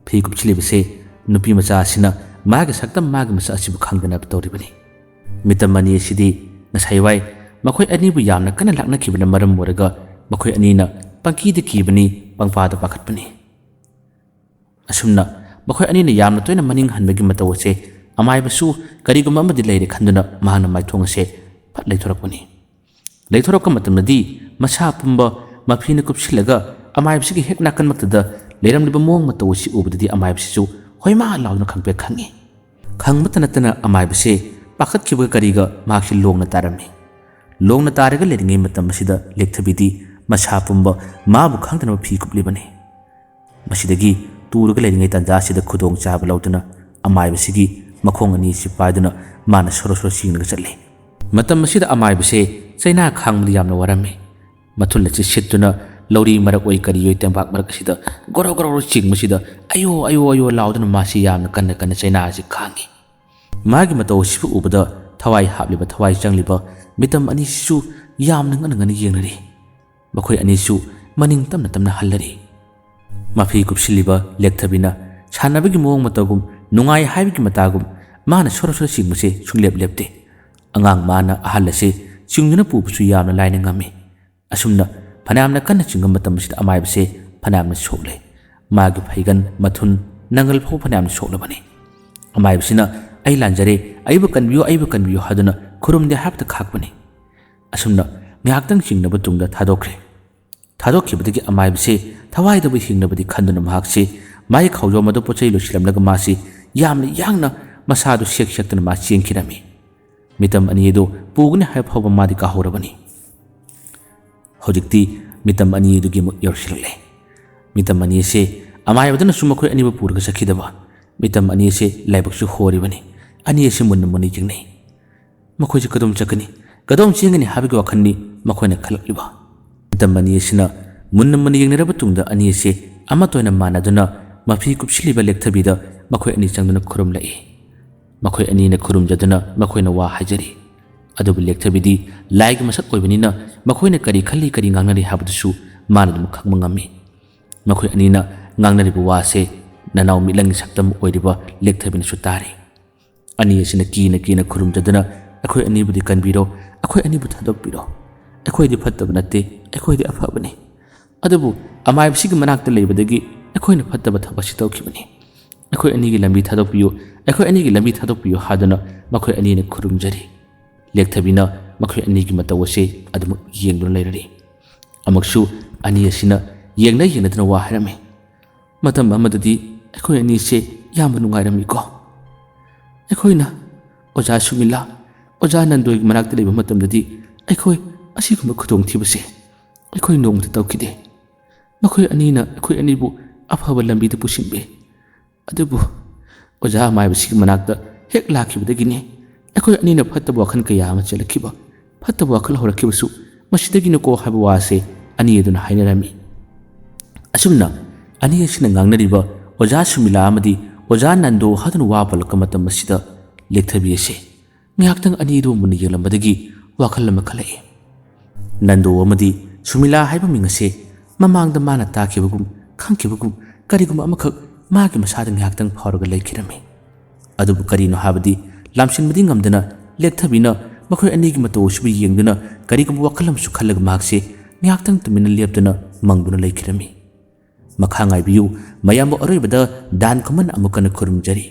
ꯐꯤ ꯀꯨꯞꯁꯤꯜꯂꯤꯕꯁꯦ ꯅꯨꯄꯤ ꯃꯆꯥ ꯑꯁꯤꯅ ꯃꯥꯒꯤ ꯁꯛꯇꯝ, ꯃꯥꯒꯤ ꯃꯁꯛ ꯑꯁꯤꯕꯨ ꯈꯪꯗꯅ ꯇꯧꯔꯤꯕꯅꯤ꯫ ꯃꯤꯇꯝ ꯑꯅꯤ ꯑꯁꯤꯗꯤ ꯉꯁꯥꯏ ꯋꯥꯏ ꯃꯈꯣꯏ ꯑꯅꯤꯕꯨ ꯌꯥꯝꯅ ꯀꯟꯅ ꯂꯥꯛꯅꯈꯤꯕꯅ ꯃꯔꯝ ꯑꯣꯏꯔꯒ ꯃꯈꯣꯏ ꯑꯅꯤꯅ ꯄꯪꯀꯤꯗ ꯀꯤꯕꯅꯤ, ꯄꯪꯄꯥꯗ ꯄꯥꯈꯠꯄꯅꯤ꯫ ꯑꯁꯨꯝꯅ ꯃꯈꯣꯏ ꯑꯅꯤꯅ ꯌꯥꯝꯅ ꯇꯣꯏꯅ ꯃꯅꯤꯡ ꯍꯟꯕꯒꯤ ꯃꯇꯧ ꯑꯁꯦ ꯑꯃꯥꯏꯕꯁꯨ ꯀꯔꯤꯒꯨꯝꯕ ꯑꯃꯗꯤ ꯂꯩꯔꯦ ꯈꯟꯗꯨꯅ ꯃꯍꯥꯛꯅ ꯃꯥꯏꯊꯣꯡ ꯑꯁꯦ ꯐꯠ ꯂꯩꯊꯣꯔꯛꯄꯅꯤ꯫ ꯂꯩꯊꯣꯔꯛꯄ ꯃꯇꯝꯗꯗꯤ ꯃꯁꯥ ꯄꯨꯝꯕ ꯃꯐꯤꯅ ꯀꯨꯞꯁꯤꯜꯂꯒ ꯑꯃꯥꯏꯕꯁꯤꯒꯤ ꯍꯦꯛ ꯅꯥꯀꯟꯃꯛꯇꯗ ꯂꯩꯔꯝꯂꯤꯕ ꯃꯑꯣꯡ ꯃꯇꯧ ꯑꯁꯤ ꯎꯕꯗꯗꯤ ꯑꯃꯥꯏꯕꯁꯤꯁꯨ ꯍꯣꯏꯃꯥ ꯂꯥꯎꯗꯨꯅ ꯈꯪꯄ꯭ꯔꯦꯛ ꯈꯪꯉꯤ꯫ ꯈꯪꯕꯇ ꯅꯠꯇꯅ ꯑꯃꯥꯏꯕꯁꯦ ꯄꯥꯈꯠꯈꯤꯕꯒ ꯀꯔꯤꯒ ꯃꯍꯥꯛꯁꯤ ꯂꯣꯡꯅ ꯇꯥꯔꯝꯃꯤ꯫ ꯂꯣꯡꯅ ꯇꯥꯔꯒ ꯂꯩꯔꯤꯉꯩ ꯃꯇꯝ ꯑꯁꯤꯗ ꯂꯦꯛꯊꯕꯤꯗꯤ ꯃꯁꯥ ꯄꯨꯝꯕ ꯃꯥꯕꯨ ꯈꯪꯗꯅꯕ ꯐꯤ ꯀꯨꯞꯂꯤꯕꯅꯤ꯫ ꯃꯁꯤꯗꯒꯤ ꯇꯨꯔꯒ ꯂꯩꯔꯤꯉꯩ ꯇꯥꯟꯖꯥ ꯑꯁꯤꯗ ꯈꯨꯗꯣꯡ ꯆꯥꯕ ꯂꯧꯗꯨꯅ ꯑꯃꯥꯏꯕꯁꯤꯒꯤ ꯃꯈꯣꯡ ꯑꯅꯤ ꯑꯁꯤ ꯄꯥꯏꯗꯨꯅ ꯃꯥꯅ ꯁꯣꯔꯣ ꯁꯣꯔꯣ ꯆꯤꯡꯂꯒ ꯆꯠꯂꯤ꯫ ꯃꯇꯝ ꯑꯁꯤꯗ ꯑꯃꯥꯏꯕꯁꯦ ꯆꯩꯅꯥ ꯈꯥꯡꯕꯗ ꯌꯥꯝꯅ ꯋꯥꯔꯝꯃꯤ꯫ ꯃꯊꯨꯟ ꯑꯁꯤ ꯁꯤꯠꯇꯨꯅ ꯂꯧꯔꯤ ꯃꯔꯛ ꯑꯣꯏ ꯀꯔꯤ ꯑꯣꯏ ꯇꯦꯡꯕꯥꯛ ꯃꯔꯛ ꯑꯁꯤꯗ ꯒꯣꯔꯣ ꯒꯣꯔꯣ ꯆꯤꯡꯕꯁꯤꯗ "ꯑꯌꯣ, ꯑꯌꯣ, ꯑꯌꯣ" ꯂꯥꯎꯗꯨꯅ ꯃꯥꯁꯤ ꯌꯥꯝꯅ ꯀꯟꯅ ꯀꯟꯅ ꯆꯩꯅꯥ ꯑꯁꯤ ꯈꯥꯡꯉꯤ꯫ ꯃꯥꯒꯤ ꯃꯇꯧ ꯑꯁꯤꯕꯨ ꯎꯕꯗ ꯊꯋꯥꯏ ꯍꯥꯞꯂꯤꯕ ꯊꯋꯥꯏ ꯆꯪꯂꯤꯕ ꯃꯤꯇꯝ ꯑꯅꯤꯁꯤꯁꯨ ꯌꯥꯝꯅ ꯉꯟꯅ ꯉꯟꯅ ꯌꯦꯡꯅꯔꯤ꯫ ꯃꯈꯣꯏ ꯑꯅꯤꯁꯨ ꯃꯅꯤꯡ ꯇꯞꯅ ꯇꯞꯅ ꯍꯜꯂꯔꯤ꯫ ꯃꯐꯤ ꯀꯨꯞꯁꯤꯜꯂꯤꯕ ꯂꯦꯛꯊꯕꯤꯅ ꯁꯥꯟꯅꯕꯒꯤ ꯃꯑꯣꯡ ꯃꯇꯧꯒꯨꯝ, ꯅꯨꯡꯉꯥꯏ ꯍꯥꯏꯕꯒꯤ ꯃꯇꯥꯒꯨꯝ, ꯃꯥꯅ ꯁꯣꯔꯣ ꯁꯣꯔꯣ ꯆꯤꯡꯕꯁꯦ ꯁꯨꯡꯂꯦꯞ ꯂꯦꯞꯇꯦ꯫ ꯑꯉꯥꯡ ꯃꯥꯅ ꯑꯍꯜ ꯑꯁꯤ ꯆꯤꯡꯗꯨꯅ ꯄꯨꯕꯁꯨ ꯌꯥꯝꯅ ꯂꯥꯏꯅ ꯉꯝꯃꯤ꯫ ꯑꯁꯨꯝꯅ ꯐꯅꯌꯥꯝꯅ ꯀꯟꯅ ꯆꯤꯡꯕ ꯃꯇꯝ ꯑꯁꯤꯗ ꯑꯃꯥꯏꯕꯁꯦ ꯐꯅꯌꯥꯝꯅ ꯁꯣꯛꯂꯦ꯫ ꯃꯥꯒꯤ ꯐꯩꯒꯟ, ꯃꯊꯨꯟ, ꯅꯪꯒꯜ ꯐꯥꯎꯕ ꯐꯅꯌꯥꯝꯅ ꯁꯣꯛꯂꯕꯅꯤ꯫ ꯑꯃꯥꯏꯕꯁꯤꯅ "ꯑꯩ ꯂꯥꯟꯖꯔꯦ, ꯑꯩꯕꯨ ꯀꯟꯕꯤꯌꯨ, ꯑꯩꯕꯨ ꯀꯟꯕꯤꯌꯨ" ꯍꯥꯏꯗꯨꯅ ꯈꯨꯔꯨꯝꯗꯦ ꯍꯥꯏꯕꯇ ꯈꯥꯛꯄꯅꯤ꯫ ꯑꯁꯨꯝꯅ ꯉꯥꯏꯍꯥꯛꯇꯪ ꯆꯤꯡꯅꯕ ꯇꯨꯡꯗ ꯊꯥꯗꯣꯛꯈ꯭ꯔꯦ꯫ ꯊꯥꯗꯣꯛꯈꯤꯕꯗꯒꯤ ꯑꯃꯥꯏꯕꯁꯦ ꯊꯋꯥꯏꯗꯕꯨ ꯍꯤꯡꯅꯕꯗꯤ ꯈꯟꯗꯨꯅ ꯃꯍꯥꯛꯁꯤ ꯃꯥꯒꯤ ꯈꯥꯎꯖꯣꯝ ꯑꯗꯨ ꯄꯣꯠ ꯆꯩ ꯂꯣꯏꯁꯤꯜꯂꯝꯂꯒ ꯃꯥꯁꯤ ꯌꯥꯝꯅ ꯌꯥꯡꯅ ꯃꯁꯥꯗꯨ ꯁꯦꯛ ꯁꯦꯛꯇꯨꯅ ꯃꯥ ꯆꯦꯟꯈꯤꯔꯝꯃꯤ꯫ ꯃꯤꯇꯝ ꯑꯅꯤ ꯑꯗꯨ ꯄꯨꯒꯅꯤ ꯍꯥꯏꯕ ꯐꯥꯎꯕ ꯃꯥꯗꯤ ꯀꯥꯎꯍꯧꯔꯕꯅꯤ꯫ ꯍꯧꯖꯤꯛꯇꯤ ꯃꯤꯇꯝ ꯑꯅꯤ ꯑꯗꯨꯒꯤ ꯑꯃꯨꯛ ꯌꯧꯁꯤꯜꯂꯛꯂꯦ꯫ ꯃꯤꯇꯝ ꯑꯅꯤ ꯑꯁꯦ ꯑꯃꯥꯏꯕꯗꯨꯅꯁꯨ ꯃꯈꯣꯏ ꯑꯅꯤꯕꯨ ꯄꯨꯔꯒ ꯆꯠꯈꯤꯗꯕ꯫ ꯃꯤꯇꯝ ꯑꯅꯤ ꯑꯁꯦ ꯂꯥꯏꯕꯛꯁꯨ ꯍꯣꯔꯤꯕꯅꯤ꯫ ꯑꯅꯤ ꯑꯁꯤ ꯃꯨꯟꯅ ꯃꯨꯟꯅ ꯌꯦꯡꯅꯩ꯫ ꯃꯈꯣꯏꯁꯦ ꯀꯗꯣꯝ ꯆꯠꯀꯅꯤ, ꯀꯗꯣꯝ ꯆꯦꯟꯒꯅꯤ ꯍꯥꯏꯕꯒꯤ ꯋꯥꯈꯜꯅꯤ ꯃꯈꯣꯏꯅ ꯈꯜꯂꯛꯂꯤꯕ꯫ ꯃꯤꯇꯝ ꯑꯅꯤ ꯑꯁꯤꯅ ꯃꯨꯟꯅ ꯃꯨꯟꯅ ꯌꯦꯡꯅꯔꯕ ꯇꯨꯡꯗ ꯑꯅꯤ ꯑꯁꯤ ꯑꯃꯠꯇ ꯑꯣꯏꯅ ꯃꯥꯟꯅꯗꯨꯅ ꯃꯐꯤ ꯀꯨꯞꯁꯤꯜꯂꯤꯕ ꯂꯦꯛꯊꯕꯤꯗ ꯃꯈꯣꯏ ꯑꯅꯤ ꯆꯪꯗꯨꯅ ꯈꯨꯔꯨꯝꯂꯛꯏ꯫ ꯃꯈꯣꯏ ꯑꯅꯤꯅ ꯈꯨꯔꯨꯝꯖꯗꯨꯅ ꯃꯈꯣꯏꯅ ꯋꯥ ꯍꯥꯏꯖꯔꯤ꯫ ꯑꯗꯨꯕꯨ ꯂꯦꯛꯊꯕꯤꯗꯤ ꯂꯥꯏꯒꯤ ꯃꯁꯛ ꯑꯣꯏꯕꯅꯤꯅ ꯃꯈꯣꯏꯅ ꯀꯔꯤ ꯈꯜꯂꯤ ꯀꯔꯤ ꯉꯥꯡꯅꯔꯤ ꯍꯥꯏꯕꯗꯨꯁꯨ ꯃꯥꯅ ꯑꯗꯨꯝ ꯈꯪꯕ ꯉꯝꯃꯤ꯫ ꯃꯈꯣꯏ ꯑꯅꯤꯅ ꯉꯥꯡꯅꯔꯤꯕ ꯋꯥꯁꯦ ꯅꯅꯥꯎ ꯃꯤꯠꯂꯪꯒꯤ ꯁꯛꯇꯝ ꯑꯣꯏꯔꯤꯕ ꯂꯦꯛꯊꯕꯤꯅꯁꯨ ꯇꯥꯔꯤ꯫ ꯑꯅꯤ ꯑꯁꯤꯅ ꯀꯤꯅ ꯀꯤꯅ ꯈꯨꯔꯨꯝꯖꯗꯨꯅ "ꯑꯩꯈꯣꯏ ꯑꯅꯤꯕꯨꯗꯤ ꯀꯟꯕꯤꯔꯣ, ꯑꯩꯈꯣꯏ ꯑꯅꯤꯕꯨ ꯊꯥꯗꯣꯛꯄꯤꯔꯣ꯫ ꯑꯩꯈꯣꯏꯗꯤ ꯐꯠꯇꯕ ꯅꯠꯇꯦ, ꯑꯩꯈꯣꯏꯗꯤ ꯑꯐꯕꯅꯤ꯫ ꯑꯗꯨꯕꯨ ꯑꯃꯥꯏꯕꯁꯤꯒꯤ ꯃꯅꯥꯛꯇ ꯂꯩꯕꯗꯒꯤ ꯑꯩꯈꯣꯏꯅ ꯐꯠꯇꯕ ꯊꯕꯛꯁꯤ ꯇꯧꯈꯤꯕꯅꯤ꯫ ꯑꯩꯈꯣꯏ ꯑꯅꯤꯒꯤ ꯂꯝꯕꯤ ꯊꯥꯗꯣꯛꯄꯤꯌꯨ, ꯑꯩꯈꯣꯏ ꯑꯅꯤꯒꯤ ꯂꯝꯕꯤ ꯊꯥꯗꯣꯛꯄꯤꯌꯨ" ꯍꯥꯏꯗꯨꯅ ꯃꯈꯣꯏ ꯑꯅꯤꯅ ꯈꯨꯔꯨꯝꯖꯔꯤ꯫ ꯂꯦꯛꯊꯕꯤꯅ ꯃꯈꯣꯏ ꯑꯅꯤꯒꯤ ꯃꯇꯧ ꯑꯁꯤ ꯑꯗꯨꯃꯛ ꯌꯦꯡꯗꯨꯅ ꯂꯩꯔꯔꯤ꯫ ꯑꯃꯨꯛꯁꯨ ꯑꯅꯤ ꯑꯁꯤꯅ ꯌꯦꯡꯅ ꯌꯦꯡꯅꯗꯨꯅ ꯋꯥ ꯍꯥꯏꯔꯝꯃꯤ꯫ "ꯃꯇꯝ ꯑꯃꯗꯗꯤ ꯑꯩꯈꯣꯏ ꯑꯅꯤꯁꯦ ꯌꯥꯝꯅ ꯅꯨꯡꯉꯥꯏꯔꯝꯃꯤꯀꯣ꯫ ꯑꯩꯈꯣꯏꯅ ꯑꯣꯖꯥ ꯁꯨꯃꯤꯂꯥ, ꯑꯣꯖꯥ ꯅꯟꯗꯣꯒꯤ ꯃꯅꯥꯛꯇ ꯂꯩꯕ ꯃꯇꯝꯗꯗꯤ ꯑꯩꯈꯣꯏ ꯑꯁꯤꯒꯨꯝꯕ ꯈꯨꯗꯣꯡꯊꯤꯕꯁꯦ ꯑꯩꯈꯣꯏ ꯅꯣꯡꯃꯇ ꯇꯧꯈꯤꯗꯦ꯫ ꯃꯈꯣꯏ ꯑꯅꯤꯅ ꯑꯩꯈꯣꯏ ꯑꯅꯤꯕꯨ ꯑꯐꯕ ꯂꯝꯕꯤꯗ ꯄꯨꯁꯤꯟꯕꯤ꯫ ꯑꯗꯨꯕꯨ ꯑꯣꯖꯥ ꯑꯃꯥꯏꯕꯁꯤꯒꯤ ꯃꯅꯥꯛꯇ ꯍꯦꯛ ꯂꯥꯛꯈꯤꯕꯗꯒꯤꯅꯤ ꯑꯩꯈꯣꯏ ꯑꯅꯤꯅ ꯐꯠꯇꯕ ꯋꯥꯈꯜ ꯀꯌꯥ ꯑꯃ ꯆꯦꯜꯂꯛꯈꯤꯕ꯫ ꯐꯠꯇꯕ ꯋꯥꯈꯜ ꯍꯧꯔꯛꯈꯤꯕꯁꯨ ꯃꯁꯤꯗꯒꯤꯅꯀꯣ ꯍꯥꯏꯕ ꯋꯥꯁꯦ ꯑꯅꯤ ꯑꯗꯨꯅ ꯍꯥꯏꯅꯔꯝꯃꯤ꯫ ꯑꯁꯨꯝꯅ ꯑꯅꯤ ꯑꯁꯤꯅ ꯉꯥꯡꯅꯔꯤꯕ ꯑꯣꯖꯥ ꯁꯨꯃꯤꯂꯥ ꯑꯃꯗꯤ ꯑꯣꯖꯥ ꯅꯟꯗꯣ ꯍꯥꯗꯨꯅ ꯋꯥ ꯄꯜꯂꯛꯄ ꯃꯇꯝ ꯑꯁꯤꯗ ꯂꯦꯛꯊꯕꯤ ꯑꯁꯤ ꯉꯥꯏꯍꯥꯛꯇꯪ ꯑꯅꯤꯗꯨ ꯃꯨꯟꯅ ꯌꯦꯡꯂꯝꯕꯗꯒꯤ ꯋꯥꯈꯜ ꯑꯃ ꯈꯜꯂꯛꯏ꯫ ꯅꯟꯗꯣ ꯑꯃꯗꯤ ꯁꯨꯃꯤꯂꯥ ꯍꯥꯏꯕ ꯃꯤꯡ ꯑꯁꯦ ꯃꯃꯥꯡꯗ ꯃꯥꯅ ꯇꯥꯈꯤꯕꯒꯨꯝ, ꯈꯪꯈꯤꯕꯒꯨꯝ ꯀꯔꯤꯒꯨꯝꯕ ꯑꯃꯈꯛ ꯃꯥꯒꯤ ꯃꯁꯥꯗ ꯉꯥꯏꯍꯥꯛꯇꯪ ꯐꯥꯎꯔꯒ ꯂꯩꯈꯤꯔꯝꯃꯤ꯫ ꯑꯗꯨꯕꯨ ꯀꯔꯤꯅꯣ ꯍꯥꯏꯕꯗꯤ ꯂꯥꯝꯁꯤꯟꯕꯗꯤ ꯉꯝꯗꯅ ꯂꯦꯛꯊꯕꯤꯅ ꯃꯈꯣꯏ ꯑꯅꯤꯒꯤ ꯃꯇꯧ ꯑꯁꯤꯕꯨ ꯌꯦꯡꯗꯨꯅ ꯀꯔꯤꯒꯨꯝꯕ ꯋꯥꯈꯜ ꯑꯃꯁꯨ ꯈꯜꯂꯒ ꯃꯍꯥꯛꯁꯦ ꯉꯥꯏꯍꯥꯛꯇꯪ ꯇꯨꯃꯤꯟꯅ ꯂꯦꯞꯇꯨꯅ ꯃꯪꯗꯨꯅ ꯂꯩꯈꯤꯔꯝꯃꯤ꯫ ꯃꯈꯥ ꯉꯥꯏꯕꯤꯌꯨ꯫ ꯃꯌꯥꯝꯕꯨ ꯑꯔꯣꯏꯕꯗ ꯗꯥꯟ ꯈꯨꯃꯟ ꯑꯃꯨꯛ ꯍꯟꯅ ꯈꯨꯔꯨꯝꯖꯔꯤ꯫